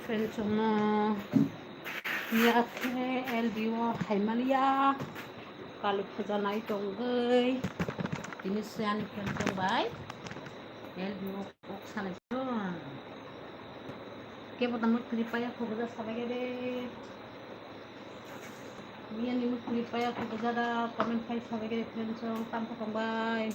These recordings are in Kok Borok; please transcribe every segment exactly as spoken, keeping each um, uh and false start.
Friends chwngno yakhe L B o hai maliya, Kali puja nai tongwi. Tini se ani friends chwng bai L B o kok salai chwng. Kebo tamo tini paya kok ja sabai de. Miyani mukti paya kok ja da comment khai sabai de friends chwng tam kok bai.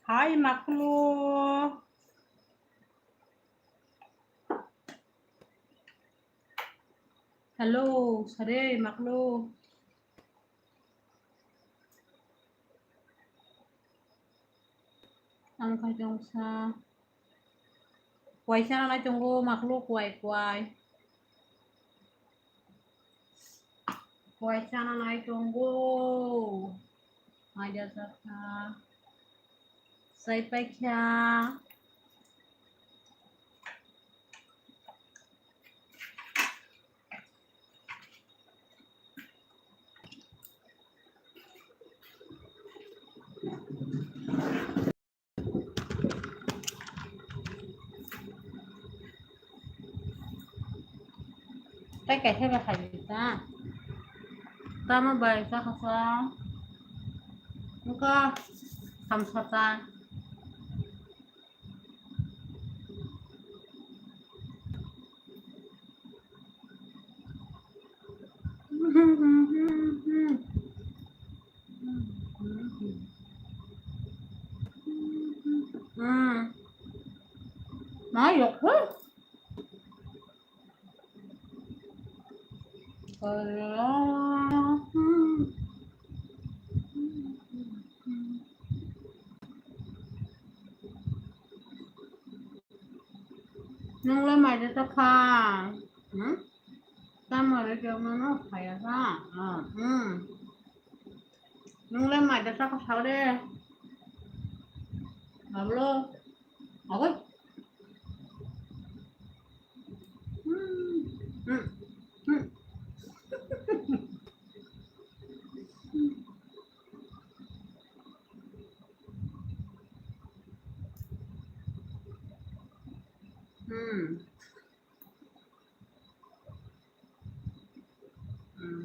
Hi, Maklo. Hello, sare, Maklo. Ang khaitongsa. Kuai chana nai tongo, Maklo kuai, kuai. Kuai chana nai tongo. Maida jakha. Sai paikha. Tei kaisa bai hai ta. Tamo bai ta kasa. Engka samsa ta. Hmm. Ma yok. Nungla maida ta kha? Hmm? Tamo re jok no no khaya kha? Ah, hmm. Nungla maida ta kha sao de? Bablo. Agoi. Hmm. Hmm. Hmm. Hmm. Hmm.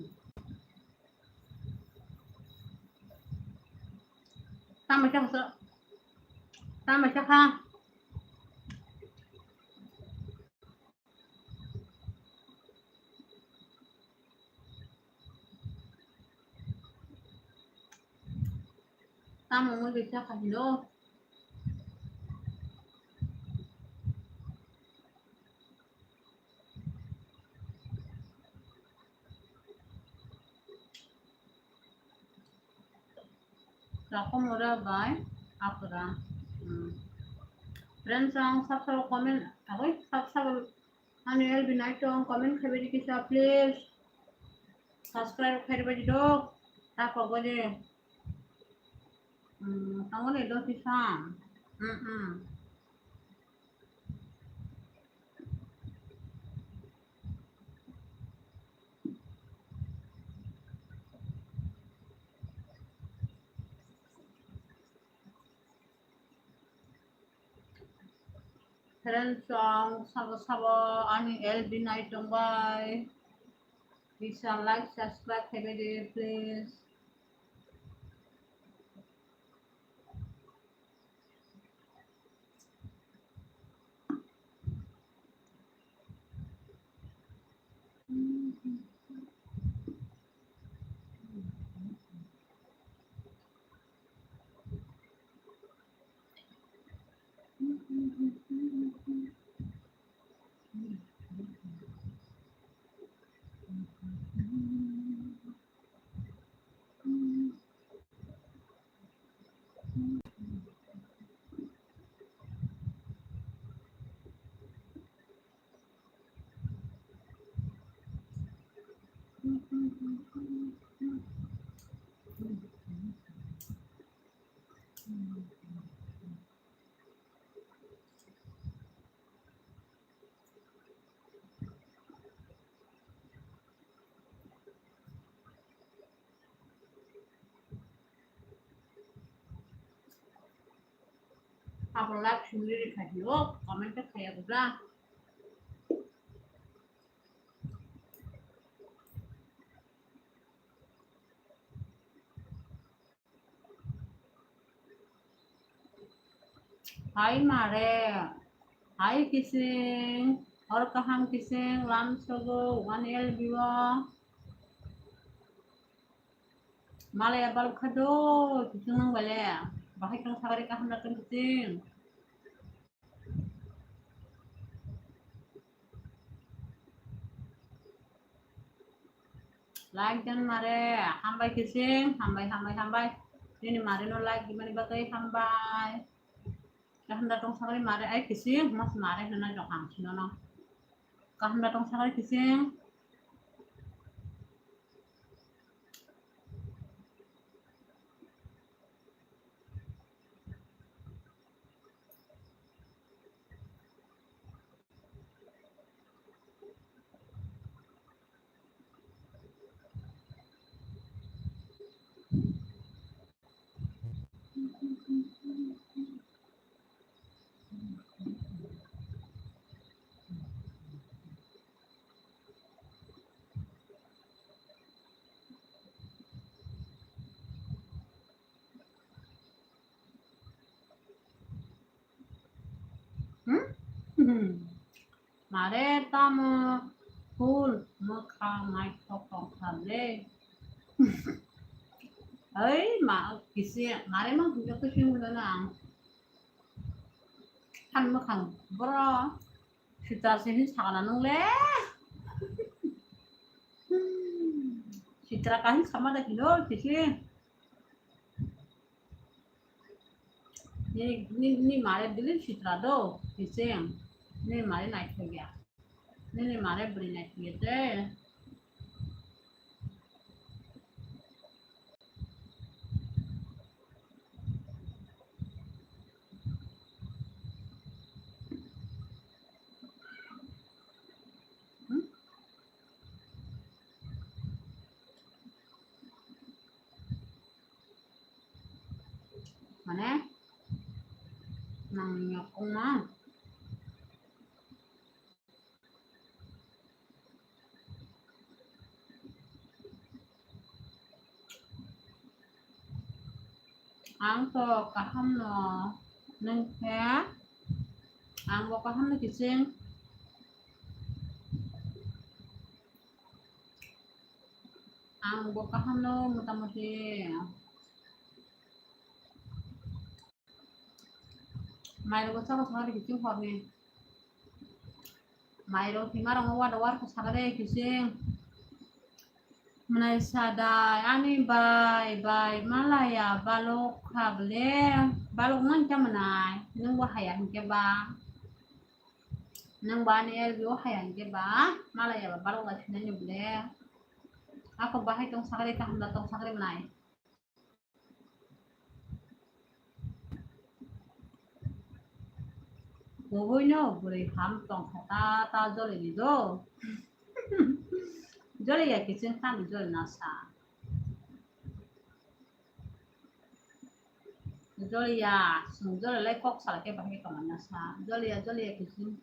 Tamo kha sa. Tamo kha. Tamo wngwi kha hino. Rakomora bai Akra. Hmm. Friends, ang sab sab comment, agoi sab sab ani L B nai tong comment khaibai di kisa, please. Subscribe khaibai di dok. Ta kogo de. Hmm, tango ne do kisa. Hmm, hmm. Friends song sabo sabo ani L B nai tongbai. Bisa like, subscribe khaibai di, please. Abo like sumri ri kha di o, comment ta khaya gubla. Hai mare, hai kising, hor kaham kising, lam sogo, one L B o. Malaya balkha do, kising nang bale, bahai kang sagari kaham na kang kising. Like dan mare, hambai kising, hambai, hambai, hambai. Nini mare no like dimani bagwi hambai. Kaham da tong sagri mare, ai kising, mas mare hwnna jok ang sino no. Kaham da tong sagri kising. Hmm? Mare tamo full mwkhang naithok tongkha le. Oi ma kisi mare ma hwnjak khe simi hwnjak na ang. Han mwkhang boro sitra se hin sakna nung le. Sitra kahin sama da kilo kisi. Ni, ni, ni mare bili sitra do, kising. Ni mare naithok ya. Ni, ni mare bwrwi naithok ya de. Hmm? Mane nang nyokong ma. Ang to kaham no nung khe, ang bo kaham no kising. Ang bo kaham no motamoti. Mairok sabo sabo kising horni. Mairok hima rok wada war ko sagade kising. Mwnai sadai ani bai bai malaya balok kha bole. Balok nang khe mwnai nung bo haya hinkhe ba. Nang ba ani L B o haya hinkhe ba malaya ba balok la sinai ni bole. Ako bahai tong sagade kaham da tong sagade mwnai. Kubui no bwrwi ham tongkha ta ta joli ni do. Joli ya kiching kha ni joli na sa. Joliya, chwng joliya lai kok salai khe bahai khe tongmani sa. Joliya, joliya kiching.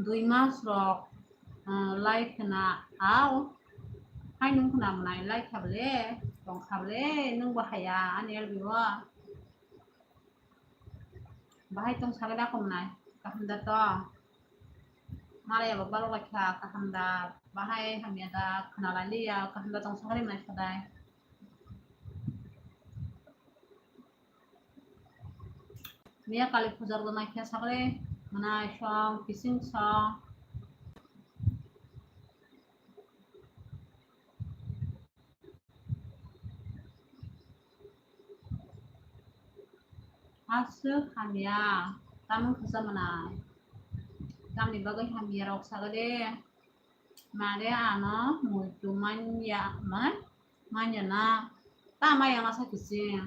Dui mas rok, ah, lai khna, au. Hai nung khna mwnai lai kha bole, tong kha bole, nung bo haya ani L B o. Bahai tong sabai da komnai, kaham da to. Malai abo balok lai kha, kaham da, bahai hamya da, khna lai liya, kaham da tong sabai mwnai sadai. Miya Kali puja rwgwna khe sakle mwnai song, kising song. Aswk hamya, tamung khusa mwnai. Tamni bagwi hamya rok sakle. Mare ano muitu manya, ma-, manya na, ta maya na sa kisi.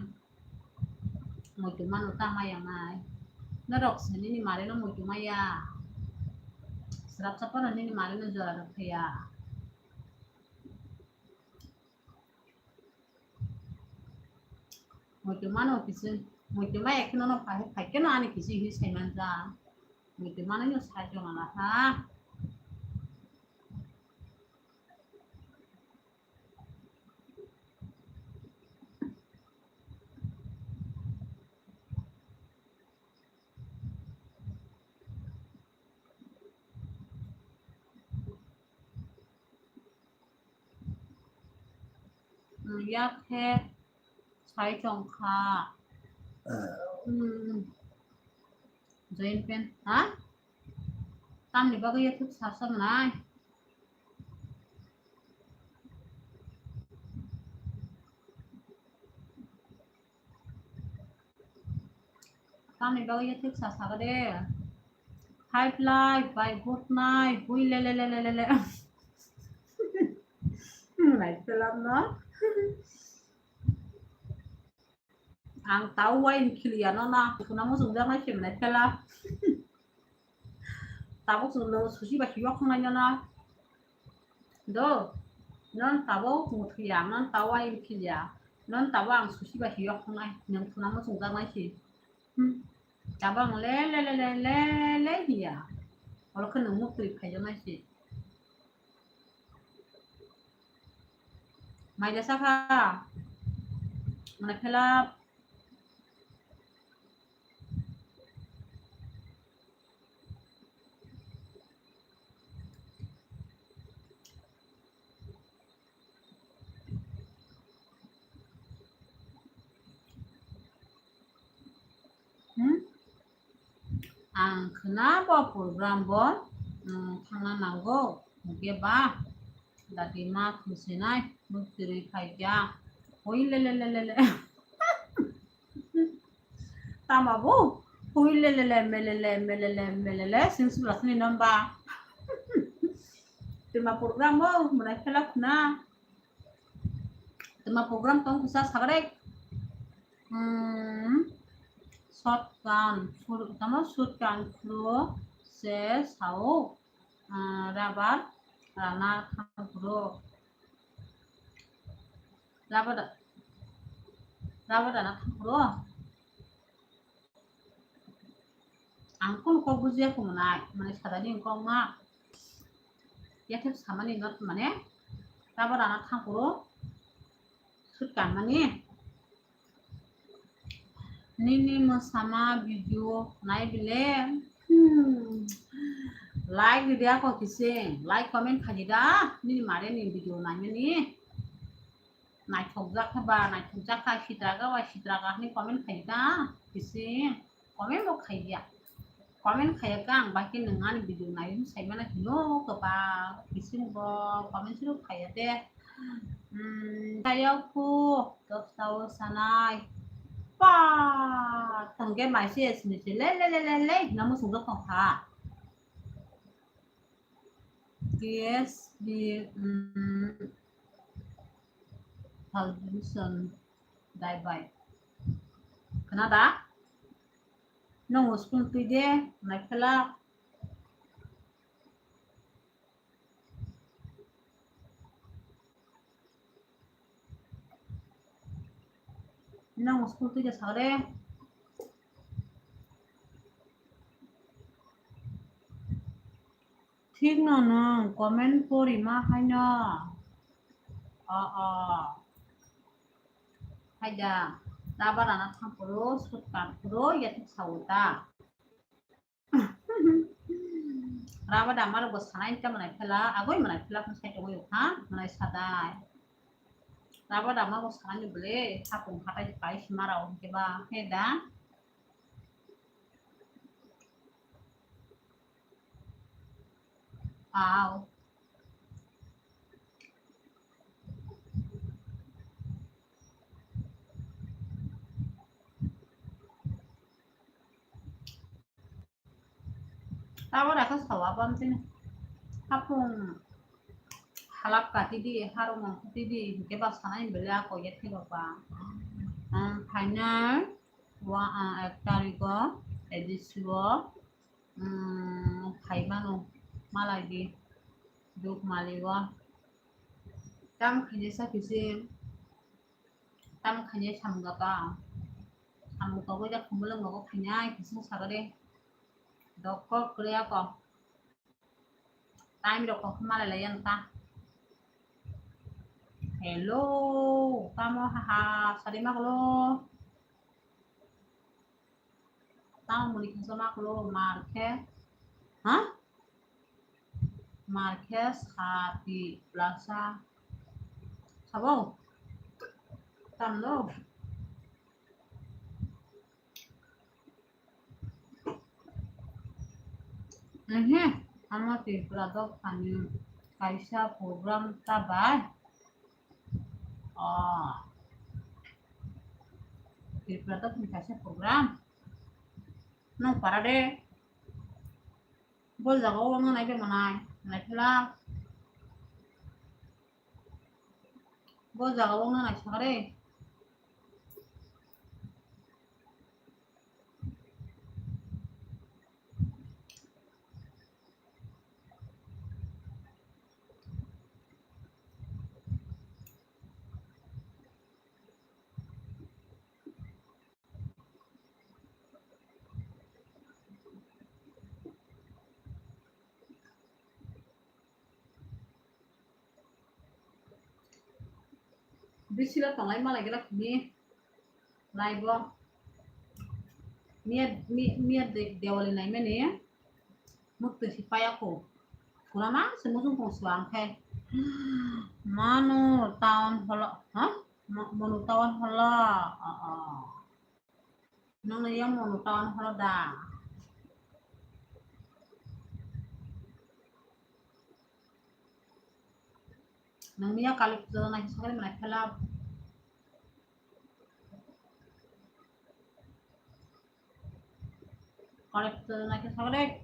Muitu mano ta maya nai. Norok se nini mare no muitu maya. Srapsa phano nini mare no jora rok thaya. Muitu mano kisi, muitu maya kheno no phai, phai kheno ani kisi hi sai manja. Muitu mano no sai jona na ha. Hmm, yak he sai tong kha. Hmm. Join pen, ha? Tamni bagwi yathuk sa sa mwnai. Tamni bagwi yathuk sa sa de. Five life by good night. Hui le le le le le le. Nai pelam no. Ang tau wai khiliya no na, khuna mo sung jang nai khemnai phela. Tabuk sung lo susi ba hiyok khongnai no na. Do, non tabuk muthiya, non tau wai khiliya, non tabuk ang susi ba hiyok khongnai, nang khuna mo sung jang nai si. Hmm. Tabuk ang le le le le le le hiya. Olo khe nang mutwi phai jang nai si. Maila sakha. Mane phela. Hmm? Ang khna bo program bo, um, thangna nango. Hwnkhe ba dati ma khwlwsinai muktwrwi phaikha. Hoi le le le le le. Tama bo? Hoi le le le me le le me le le me le le sing sula sini namba. Twma program bo mwnai phela khna. Twma program tong khusa sagrek. Hmm. Short kan, tamo short kan khlo se sao. Ah, rabar rana thang phuru. Rabar da-, rabar rana thang phuru. Ang kunu kok bujiya khumunai, mane sadani kok ma. Yathek samani not mane rabar rana thang phuru. Sut kanmani. Nini mwsama video nai bile. Hmm. Like rwdi ako kisi. Like comment khaidi da. Nini mare ni video naimani. Naithok jak kha ba, naithok jak kha, sitra ga ba, sitra ga hwnwi comment khaidi da. Kisi. Comment bo khaiya. Comment khaiya khe ang bai khe nwng ani video nai hwn saimano hino kwbang bising bo comment suru khaiya de. Hmm, tayok phu, dos ta o sanai. Ba, tongke mai se S M S le, le, le, le, le, hina muchungjak tongkha. T S D, mm, Salvation Daibai. Khna da? Nwng school twi de, naikhe la. Nwng school twi de sakre. Thik no nwng comment pori ma haino. O, o. Haida, rubber ana thang phuru, sut kan phuru, ya thik sao ta. Rubber da maro bo sanai ta manai phela, agoi manai phela phun sai tongoi kha, manai sadai. Rubber da maro bo sanai ni bole, hapung hatai kai sima rao hingke ba, he da. Wow. Tabo rakha sawa bam tini. Hapung halap kati di, harung ang kati di, hingke ba sanai bele ako yet thik ba. Ang final wa, ah, ek tariko, edisiwo, mm, phaimano, malai di, duk maliwo. Tam khainai sa kisi, tam khainai samung kata. Samung kagoi jak khumulung nogo khainai, kising sagade. Dokok kriya ko. Time rok kok malai lai yang ta. Hello, tamo haha, sari maklo. Tamo muni khasa maklo, markhe. Ha? Markhe sati plasa. Sabo? Tamlo? Ehe, amo Tripura dophani kaisa program ta bai. Oh. Tripura dophani kaisa program. Nang para de. Bo jaga o wngna nai de manai. Nai phela. Bo jaga o wngna naisakre. Bisila tonglai malai gela khuni live o. Miya, mi-, miya de-, Dewali naimani muktwi si paya kho. Pura ma se mujung tong suang khe. Manu town hall, ha? Mo-, Manu town hall. Oh, oh. Nang yang Manu town hall da. Nang miya Kali puja na hisab kali manai phela. Kali puja na hisab kali.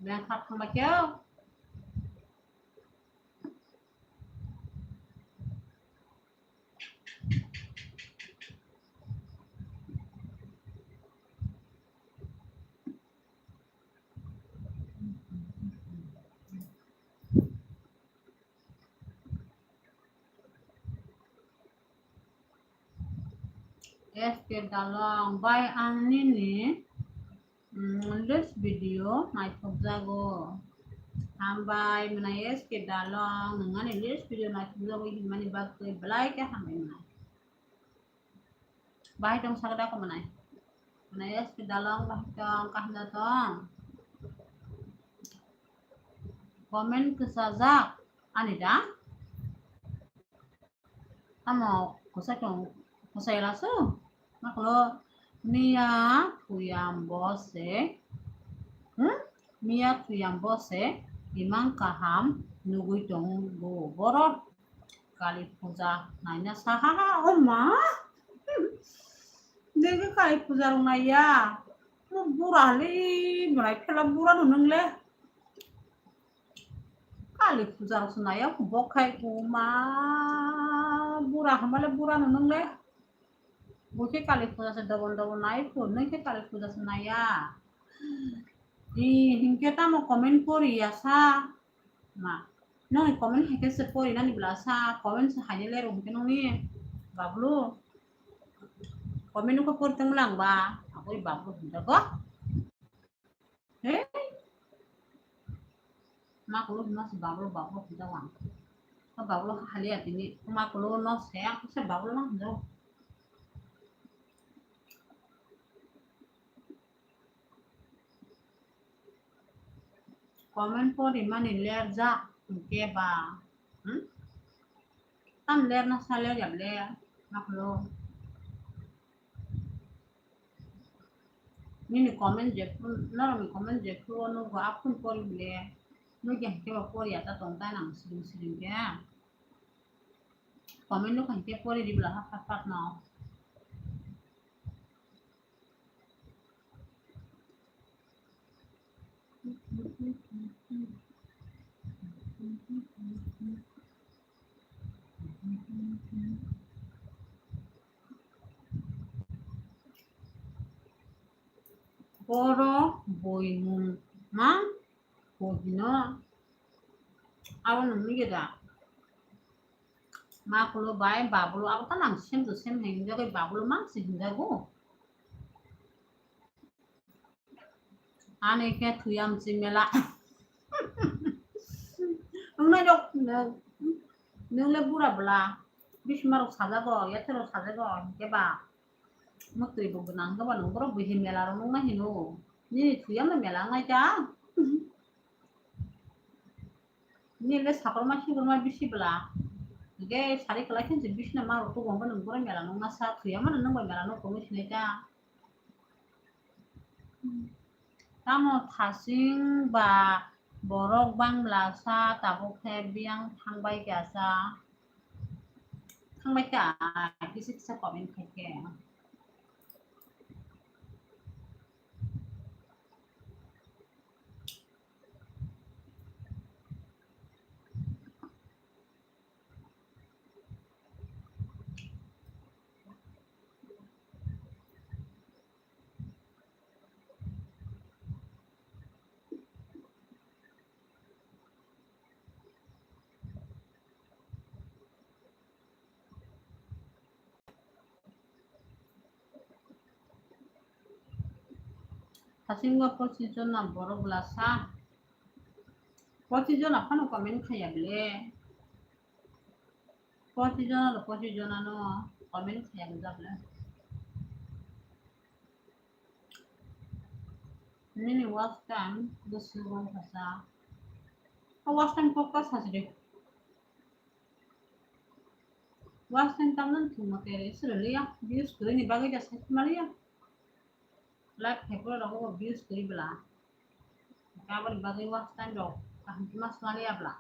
Beng khat thangba khe. S K Dalong bai ang nini, mm, last video naithok jago. Hambai mwnai S K Dalong, nwng ani last video naithok jago hinmani bagwi belai khe hambai mwnai. Bahai tong sakda ko mwnai. Nai S P Dalong bahai tong, kaham da tong. Comment kwchajak ani da? Tamo kwchai tong, kwchai lasu? Maklo miya thuyam bo se. Hmm? Miya thuyam bo se imang kaham nugui tongo borok. Kali puja naina saha ha, o ma. Dege Kali puja rok naiya. Bura le, bura phela bura no nung le. Kali puja rok se naiya, bo khai o ma. Bura hamale bura no nung le. Bo khe Kali puja se dobol dobol nai phu, nung khe Kali puja se naiya. I, hinkhe tamo comment pori ya sa. Ma, nokni comment hai khe se pori nani bwla sa, comment se hai le rw hwn khe nokni bablu. Comment no khe pori tong lang ba, aboni bablu hwn jago. He? Ma kulu hwnma se bablu, bablu hwn jago ang. Ma bablu haliya tini, ma kulu no se, ang se bablu no hwn jago. Comment pori mani ler jak hwnkhe ba, hmm? Tam ler na sa ler ya ble, maklo. Nini comment je phuru, norokni comment je phuru o nugo, aphuru pori ble. Nugya hwnkhe ba pori ya ta tong ta nang siring siring khe. Comment nukha hwnkhe pori di bwla ha phat phat no. Boro boi mung mang. Ko hino, abo nungni geda. Ma kulo bai babulu, abo ta nang same to same hai hinjago, babulu mang se hinjago. Ani khe thuyam si mela. Nung nai rok, nung le bura bwla. Bisma rok sajago, yathai rok sajago, hinkhe ba. Mwtwi bo gwnang khe ba nwng borok bwrwi mela rok nukna hino. Nini thwi yangno mela wngnai ta? Nini le sakorma sikorma bisi bwla. Hwnkhe sari kwlai khe se bisina ma rok tubu hwnkhe nwng borok mela nukna sa thwi yangmano nwng bai mela nuk tongwi sinai ta? Tamo thasing ba borok bangla sa tabuk khe biyang thangbai kha sa. Thangbai kha, kisa kisa comment khai khe. Hasingo pochis jona borok bwla sa. Pochis jona phano comment khaiya bele. Pochis jona lo, pochis jona no comment khaiya bwla bele. Nini watch time bwswk wngkha sa. O watch time kok ta sajagwi. Watch time tamno thwngma khe swrwngya, views kwrwini bagwi da sakma liya. Live khaipura rogo views kwrwi bwla. Aboni bagwi watch time rok kaham khe ma swmaliya bwla.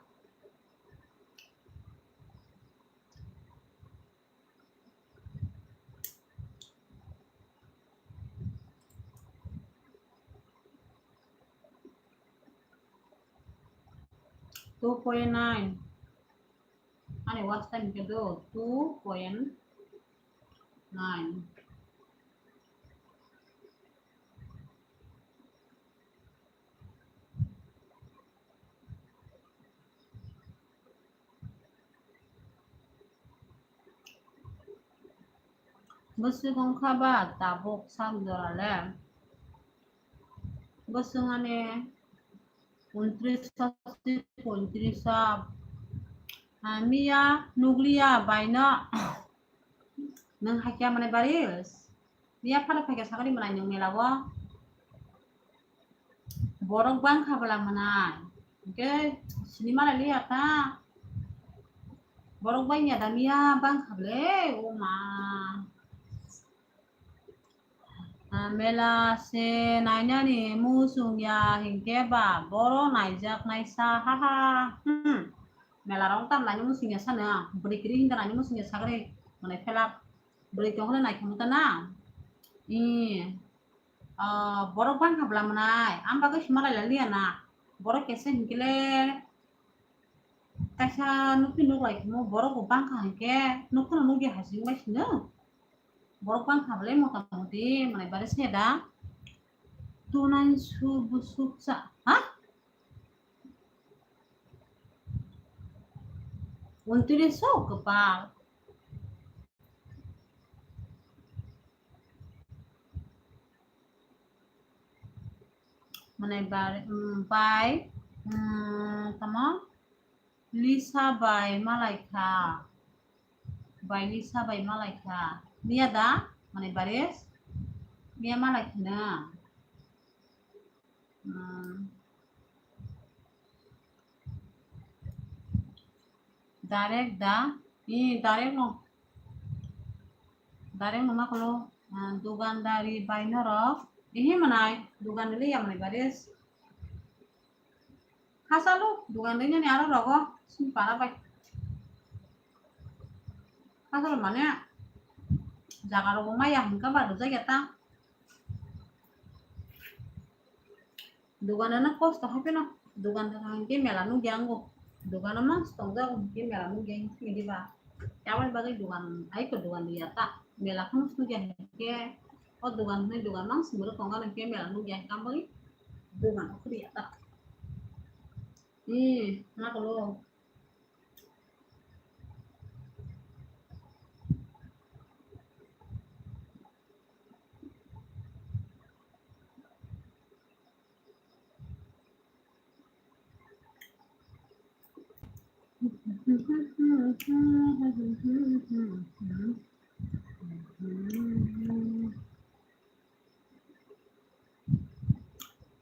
Two point nine. Ani watch time khe do two point nine. Bwswk wngkha ba tabuk sak jora le? Bwswk ani untris, pointris. Ah, miya nukliya baino. Nwng hakhe mane baris? Yapharwi phaikha sakani mwnai nwng mela o. Borok bangkha bwla mwnai. Hwnkhe sini malai liya ta. Borok bai ya da miya bangkha bwle, o ma. Ah, mela se nainani muchung ya hinkhe ba boro naijak naisa, ha ha. Hmm. Mela rok tam naini muchung ya sano, bwrwi kwrwi hinda naini muchung ya sagri, mwnai phelak. Bwrwi tongkhe naikhamu ta na. Ih. Ah, borok bangkha bwla mwnai, ang bagwi se malai liya na. Borok kesa hinkhe le kaisa nukhi nuklai khamo, borok bo bangkha hinkhe nukhuno nukya hasing bai sino. Borok bangkha bwle motamuti mwnai bare se da. Tunai su busuk sa, ha? Untiri so kwpal. Mane bar-, mm, bai, mm, tamo? Lisa bai malai kha. Bai Lisa bai malai kha. Miya da? Mane baris? Miya malai kha na? Hmm. Direct da? Ih, direct no. Direct no ma kholo, ah, dugandari bai norok. Ihi manai, dugandari ya manai baris. Hasalo, dugan rinani aro rogo, sini para bai. Hasalo mane, jaga rogo maya hingka ba rujak ya ta. Dugan rana kosto hai peno, dugan rana hingke mela nugya ango. Dugan rana mas tongjago hingke mela nugya hingke diba. Aboni bagwi dugan, ai ko dugan ya ta. Mela kheno sugya hingke, o dugan hwnwi dugan mang sumuro tongo hingke mela nugya hingke aboni dugan o khuri ya ta. Ih, ma kolo.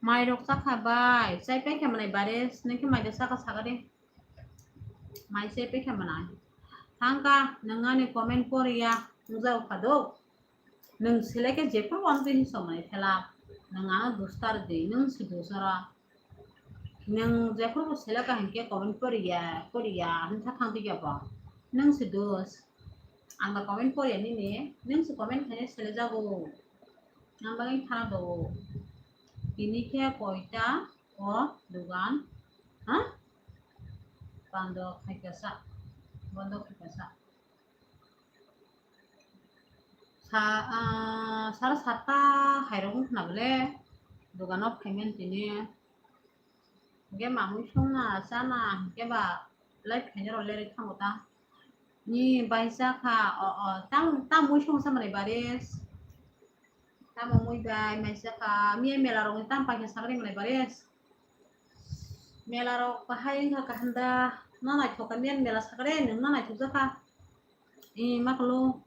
Mai rok chakha bai, chai paikha manai baris, nokhe mai da saka saka de. Mai chai paikha manai. Thangka, nwng ani comment poriya, wngjago kha do. Nwng seleke jephuru wngtwi hinwi somani thela, nwng ano dustar di, nwng si dusara. Nwng jephuru bo seleka hinkhe comment poriya, poriya, hwnwi kha thangtwi khe bo. Nwng si dus. Ang da comment poriya nini, nwng si comment khainai selejago. Ang bagwi thana do. Tini khe koita o dugan, ha? Bando khaikasa, bando khaikasa. Sa, ah, sara satta hairok wngkha na bole, dogano phaimani tini. Hingke mamui songna chana hingke ba lai phainai rok leroi thango ta. Ni bai chakha, o, o, tam, tam mui song sa manai baris. Tamo mui bai mai chakha, miya mela rok ni tam paikha sakri manai baris. Mela rok bahai wngkha kaham da, na naithok kha miya mela sakri, nwng na naithok jakha. Ee, ma kalo.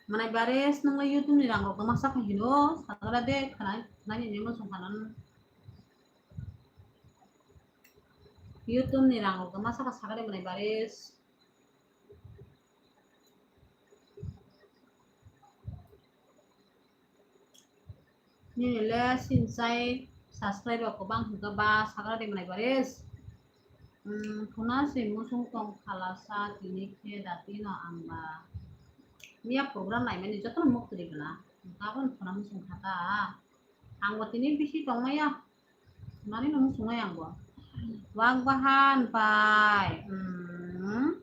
Manai baris, nwng le YouTube ni rang rok kwmasa kha hino, sakra de, khwnai, khwnai ni nemo song khanan. YouTube ni rang rok kwmasa kha sakra de manai baris. Nini le sinchai subscribe rok kwbang hwnkha ba sakra de manai baris. Hmm, khuna se muchung tong khala sa tini khe dati no ang ba. Miya program naimani joto no muk twi bwla. Tabon khuna muchung kha ta. Ang bo tini bisi tong maya. Mani no muchung maya ang bo. Wak bahan bai. Hmm.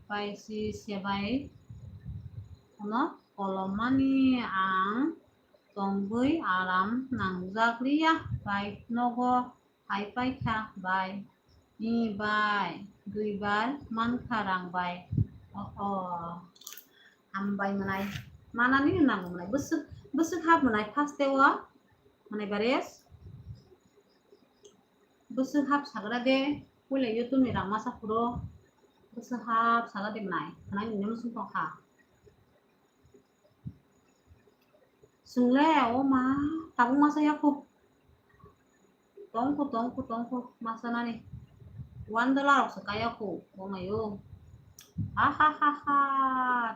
Bai si sebai. Ano kolomani ang tongwi aram nangjak liya bai nogo hai paikha bai. Ee bai, duibar mankha rang bai. O, o. Hambai mwnai. Manani nango mwnai. Bwswk, bwswk hap mwnai first day o. Mwnai baris. Bwswk hap sagra de. Puila YouTube ni rang masa phuru. Bwswk hap sagra de mwnai. Khwnai nini muchung tong kha. Chwngle o ma tabuk masa yakho. Tongkho, tongkho, tongkho, masa nani. One dollar rok se kaya kho, bo mai o. Ha, ha, ha, ha.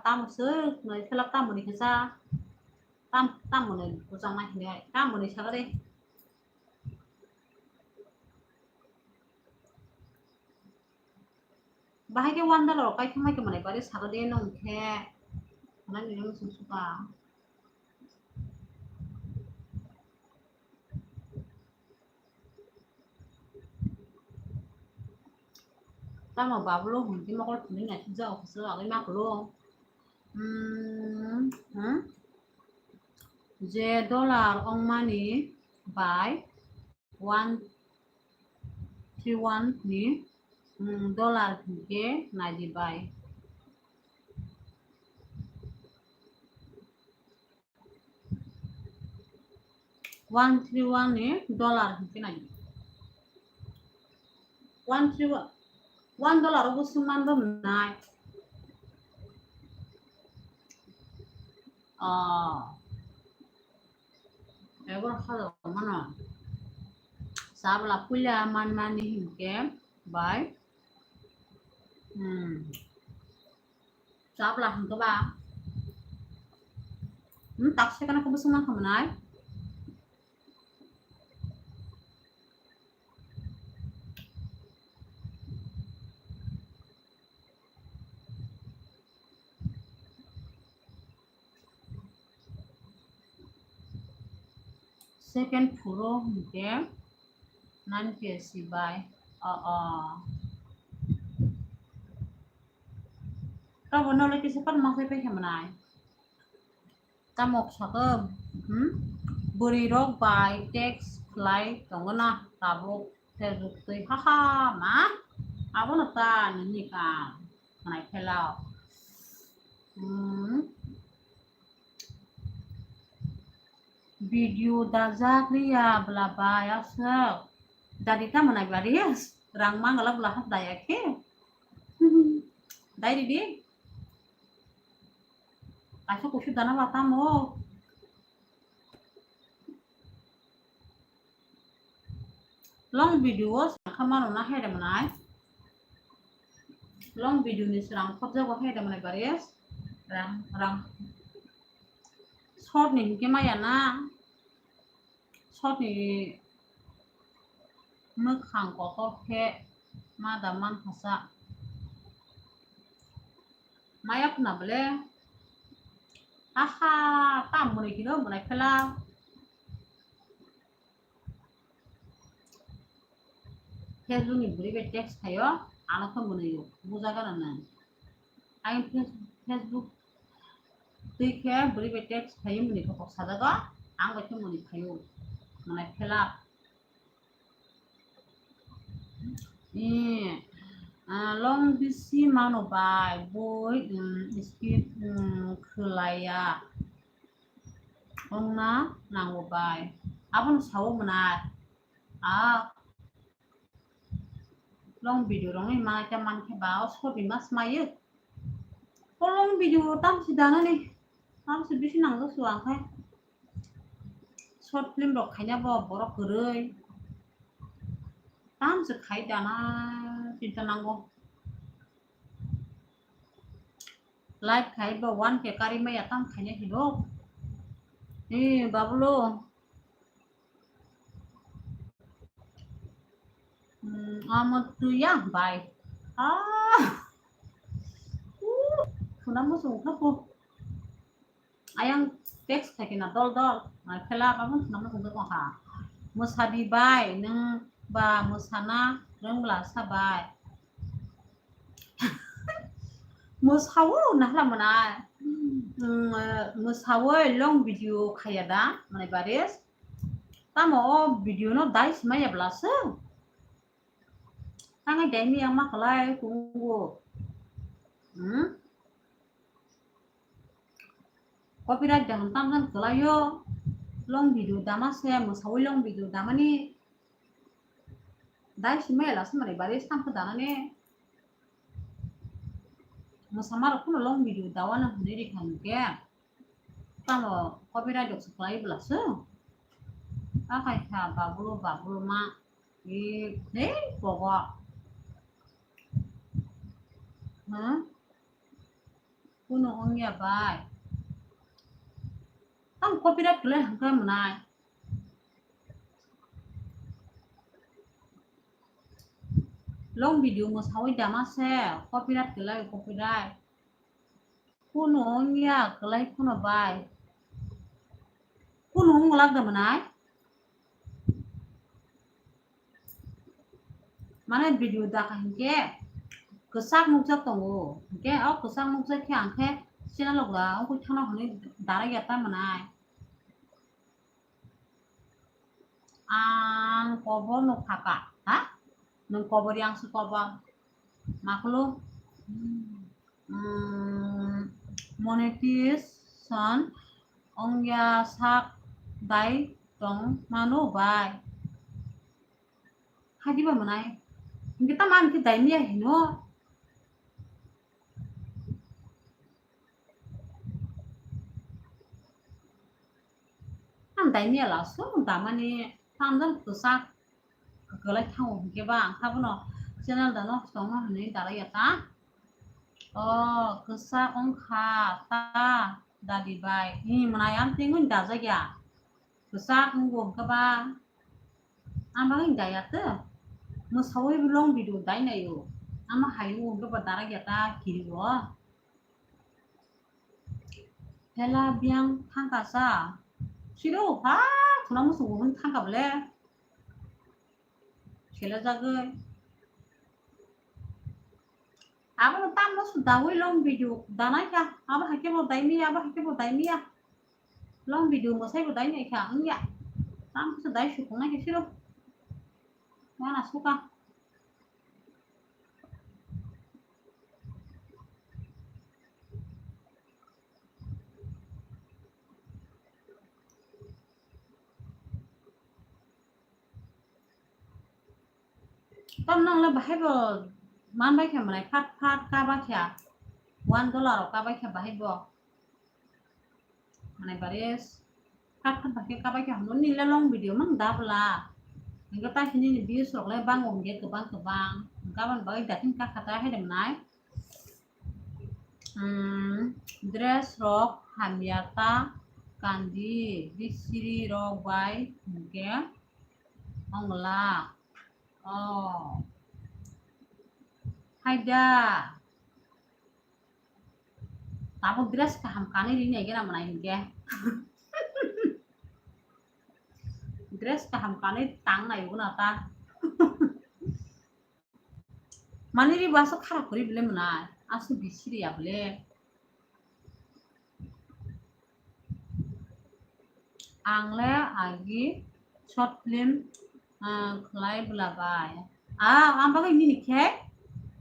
Tamo se, nai selak tamo ni kisa. Tam, tamo ni bujang nai hini ai. Tamo ni sagare. Bahai ke one dollar rok kai thangmai ke mane bari sagare no hwnkhe. Nai ni no sung suka. Tamo babulo hwn khe mokol thwngwi naisik jagao khwchwlwi ma kwlwng. Hmm, hmm. Je dollar wngmani bai one three one ni, hmm, dollar hwnkhe naidi bai. One three one ni dollar hwnkhe nai. One three one, one dollar o bwswk man do nai. Ah. Ego hado mano. Sabla puila man mani hwnkhe bai. Hmm. Chapla hwnkhe ba. Hmm, tak se kana khe bwswk nang khamanai. Second phuro hwnkhe nine P S C bai. O, o. Tabo nole kisa pat ma sai pai khe manai. Tamo saka, hmm? Bwrwi rok bai text khlai tongo na tabuk Facebook twi ha ha ma. Abono ta nini ka. Manai phela. Hmm. Video dajak riya bla bai aswk. Dadi tamo nai bari rang mangala bla hap daya khe. Dai ridi. Kaisa kusu dana ba tamo. Long video o sangkha mano na hai rwmwnai. Long video ni srang khobjago hai rwmwnai bari. Rang, rang. Short ni hinkhe maya na. Short ni mwkhang kotor khe ma da man khasa. Maya khna bole. Aha, tam mwnwi kino mwnai phela. Facebook ni bwrwi bai text khaio, ano khe mwnwi o, bujago na nang. Ang Face-, Facebook twi khe bwrwi bai text khaio, mwnwi khe kok sajago, ang bai khe mwnwi khaio, mwnai phela. Eh, ah, long bisi mano bai, boi, um, skip, um, khwlaiya. Wngna nango bai. Abono sao mwnai. Ah. Long video rok ni ma khe man khe ba o short ni ma swmai o. O long video tam si dana ni. Tam si bisi nang do su ang khai. Short film rok khaina bo borok kwrwi. Tam si khai dana chinta nango. Live khai bo one K kari maya tam khaina hino. Eh, babulo. Hmm, amo tuya bai. Ah. Uh, khuna mo sung khapo. Ayang text khai kena dol dol. Mai phela ba mo khuna mo sung khapo ha. Mo sadi bai, nung ba mo sana rung bla sa bai. Mwsao nahla mwnai. Mm, mwsao long video khaya da, mwnai baris. Tamo o video no dai simaya bwlasa. Tangai dai ni ang ma khlai kungo. Hmm? Copyright dam tamjani kwlaio. Long video dama se, mwsawi long video damani. Dai simi ela sumani bari samkhe danani. Mwsamarok phano long video dawana hwnwi rikha hinkhe. Tamo copyright rok se kwlai bwla se. Akai kha babulu babulu ma. E, nei, bogo. Ha? Kuno wngya bai. Tam copyright kwlai hwnkhe mwnai. Long video mwsawi dama se, copyright kwlai, copyright. Kuno wngya kwlai phano bai. Kuno wng glak da mwnai? Mane video dakha hinkhe kwchak nukjak tongo. Hinkhe o kwchak nukjak khe ang khe channel o gwla wngwi thangna hwnwi darai ya ta mwnai. Ang kobor no phaka, ha? Nwng kobor yang se kobor. Makulu, mm, monetization ongya sak dai tong mano bai. Hadi ba mwnai. Hinkhe tamo ang khe dai miya hino. Ang dai miya laso, damani tamjani kwchak kwlai thango hinkhe ba ang khe bono channel dano tongma hwnwi dalai ya ta. O kwchak wngkha ta dadi bai. Hi mwnai ang twi wngwi dajak ya. Kwchak wngo hinkhe ba ang bagwi daya ta. Mwsawi long video dai naio. Ama hai wngo hinkhe ba darak ya ta kiri o. Hela biyang thangkasa. Siro ha khuna musugo hwn thangka bole. Sela jagwi. Abono tamno su dawi long video danai kha. Abo haikhe bo dai miya, abo haikhe bo dai miya. Long video mwsai bo dai nai kha wngya. Tamkhe su dai sukung nai khe siro. Wana suka. Tam nang le bahai bo man bai kha mwnai phat phat ka ba kha. One dollar rok ka bai kha bahai bo. Mwnai baris phat phat bai kha ka bai kha hwnwi nile long video mang da bwla. Hingke ta sini ni views rok le bango hingke kwbang kwbang. Hingke aboni bagwi datin ka kha ta hai de mwnai. Hmm, dress rok hamya ta kandi bisiri rok bai hingke ongla. Oh. Haida. Tabuk dress kaham kanwi rini aigena mwnai hingke. Dress kaham kanwi tang nai uguna ta. Mani ri bo aswk kharap kwrwi bwle mwnai, aswk bisiri ya bwle. Ang le agi short film, ah, khlai bwla bai. Ah, ang bagwi nini khe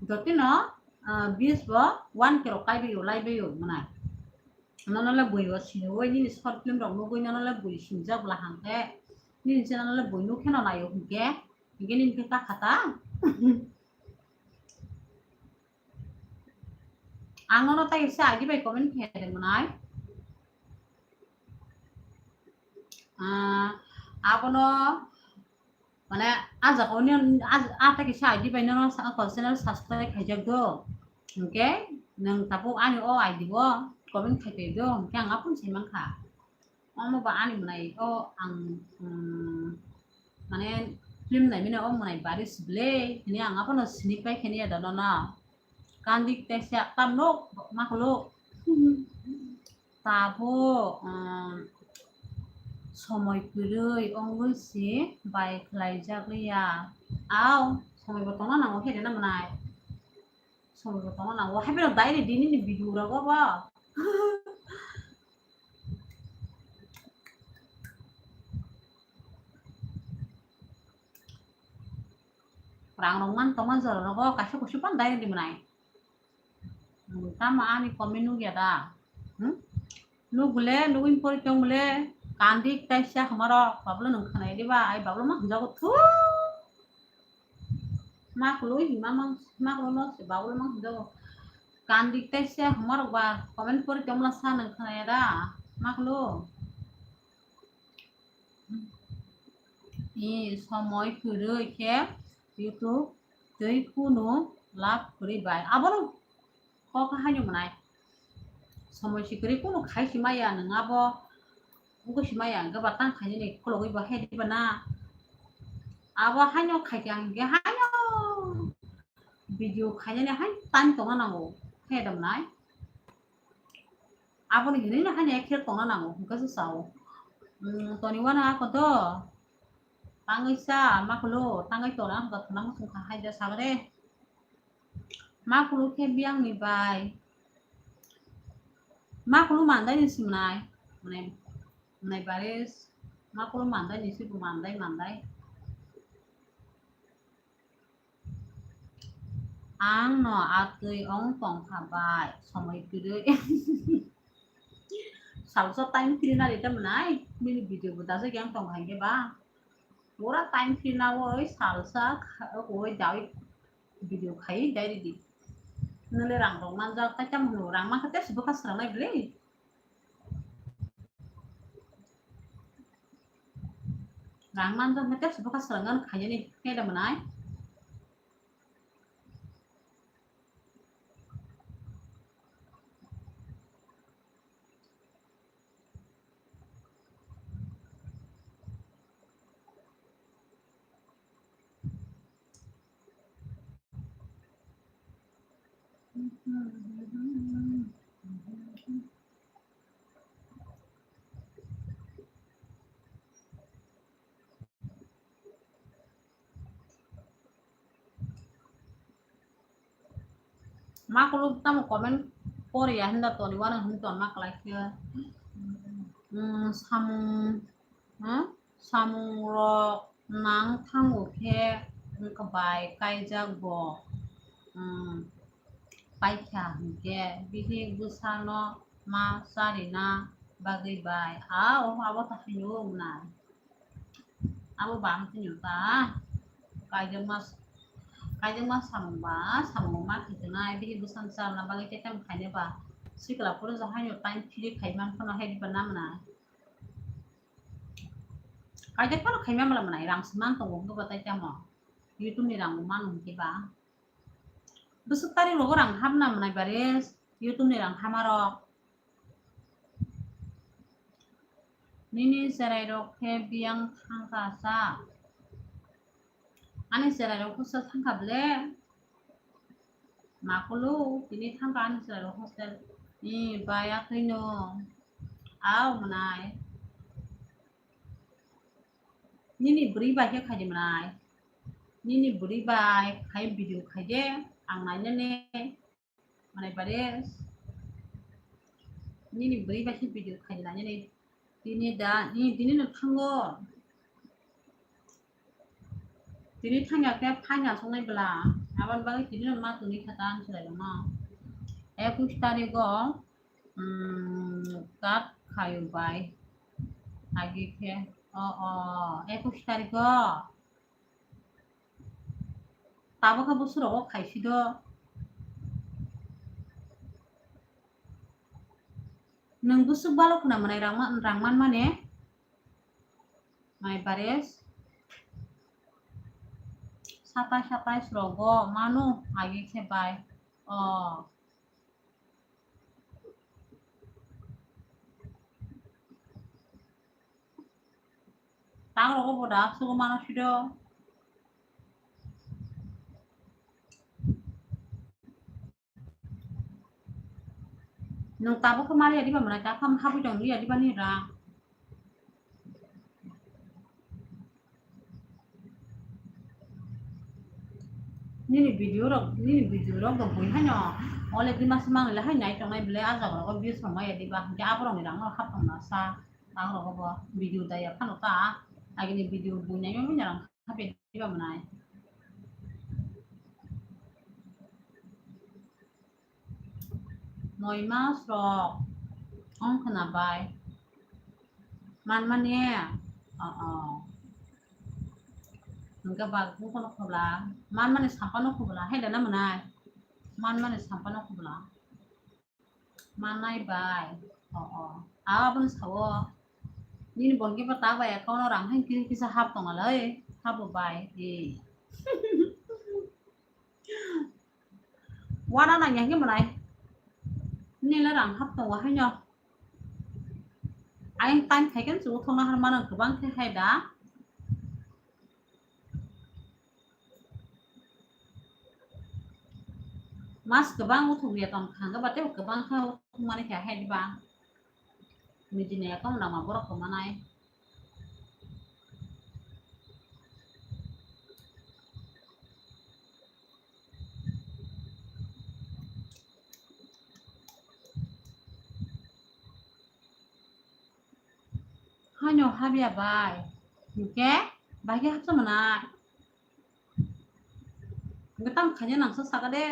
jotino, ah, views bo one K rok kai bai o, lai bai o mwnai. Nono le bui o sini oi nini short film rok nugwi nono le bui sinijak bwla hang khe nini channel le bui nuk kheno nai o hwnkhe. Hingke nini khe ta khata. Ang nono tai se I D bai comment khe de mwnai. Ah, abono mane a jaga oni a, a ta kisa I D bai nono sa, ko channel subscribe khaijak do. Hingke nwng tabuk ani o I D o comment khai pai do. Hingke ang aphuru sai mankha. Omo ba ani mwnai o ang, um, mane film naimani o mwnai bari sible hini ang aphano sinik pai khani ya dono no. Kandik tei siya tam nok ma khuluk. Tabo, um, somoi kwrwi ongwi si bai khlai jak liya. Au, somoi bo tongna nango khe rena mwnai. Somoi bo tongna nango. Hai phano dai ni dini ni video rogo bo. Rang rok man tongma jora rogo kaisa kusu pan dai di mwnai. Hmm, tamo ani comment nugya da? Hmm? Nugule, nugui pori tong bole, kandik taisa hamarok, bablo nung khanai diba, ai bablo ma hwnjago thu. Ma khului, ma mang, ma khului ma se, bablo ma hwnjago. Kandik taisa hamarok ba, comment pori tong bole sa nung khanai da, ma khulu. I somoi kwrwi khe YouTube twi kunu lab kwrwi bai. Abono kok haino mwnai. Somoi si kwrwi kunu khai si maya nwng abo. Wngkhe si maya hwnkhe ba tang khainani khologwi bo he diba na. Abo haino khai khe ang hwnkhe haino video khainani haino time tongna nango. He da mwnai. Aboni hinwi no hani ekhe tongna nango, hwnkhe se sao. Mm, toni uanw ako do. Tangwi cha, ma khulu, tangwi tona, hwnkha thuna muchung kha hai da sagre. Ma khulu khe biyang ni bai. Ma khulu mandai ni simnai. Mane, mane baris. Ma khulu mandai ni sibu mandai, mandai. Ang no atwi ong tong kha bai, somoi kwrwi. Salsa time free na rita mwnai, nini video bo dajak yang tong hai ba. Pura time free na oi salsa kha-, oi dawi video khai dai ridi. Nole rang rok manjak, tai tamo rang mankha te sibo kha sranai bwle. Rang manjak hwnkhe tei se bwkha swrwngna khainani khe da mwnai. Ma khuluk tamo comment poriya hinda toni wano hin ton ma klai khe. Hmm, samung, hmm? Samung rok nang thango khe wngkha bai kaijak bo, hmm, paikha hinkhe bihik bwsano ma charina bagwi bai. A, o abo ta haino wngnai. Abo bam tini ta. Kaijakma, kaijakma samung ba, samung ma khaijak nai, bihik bwsano charna bagwi khe tamo khainai ba. Sikla phuru ja haino time free khai man phano hai ba namna. Kaijak phano khaima mala mwnai, rang se man tongo, wngkhe ba tai tamo. YouTube ni rang bo mano hinkhe ba. Bwswk tarik rogo rang hapna mwnai bare, YouTube ni rang hama rok. Nini cherai rok khe biyang thangkha sa. Ani cherai rok hostel thangkha ble. Ma khulu, tini thangkha ani cherai rok hostel. Ni bai akhwino. Au mwnai. Nini bwrwi bai khe khai di mwnai. Nini bwrwi bai khai video khai de, ang nainani. Mwnai bare. Nini bwrwi bai khe video khai di nainani. Tini da, ni tini no thango. Tini thangya khe phaina songnai bwla. Aboni bagwi tini no ma tongwi kha ta ang chwrai rokno. Ekush tarigo, um, kat khayo bai. Agi khe, o, o, ekush tarigo. Tabukha bwswk rogo khaisi do. Nwng bwswk balo khwna mwnai rang man, rang man mani? Mai bares. Satai satai rogo manu agi khe bai. O. Tang rogo bo da sugo mano sido. Nwng tabuk khe mari ya diba mwnai, ta kham habwi tong ya diba ni ra. Nini video rok, nini video rok bo bui haino. Ole dima se mangle hai nai tongnai bele a jaga rogo views rok maya diba. Hingke aborok ni rang no hap tong na sa. Ang rogo bo video da ya phano ta. Agini video bui nai manya rang hap ya diba mwnai. Noi mas rok. Ong khna bai. Manmani. O, o. Hwnkhe bak bukhuno khobla. Manmani sampano khobla. Hai da na mwnai? Manmani sampano khobla. Mannai bai. O, o. Abono sao. Nini bon kiba tak bai account o rang hai kisa kisa hap tongo le. Habo bai. E. Wana nang yang ke mwnai. Nini le rang hap tongo haino. Ayang time thaiken chu thongna har mano kwbang khe hai da. Mas kwbang uthuk ya tong kha, hwnkhe ba tei kwbang khe uthuk mani khe hai diba. Nijini account rama borok kwmanai. Haino habya bai. Hwnkhe bai khe hapsa mwnai. Hwnkhe tamo khaina nangsa saka de.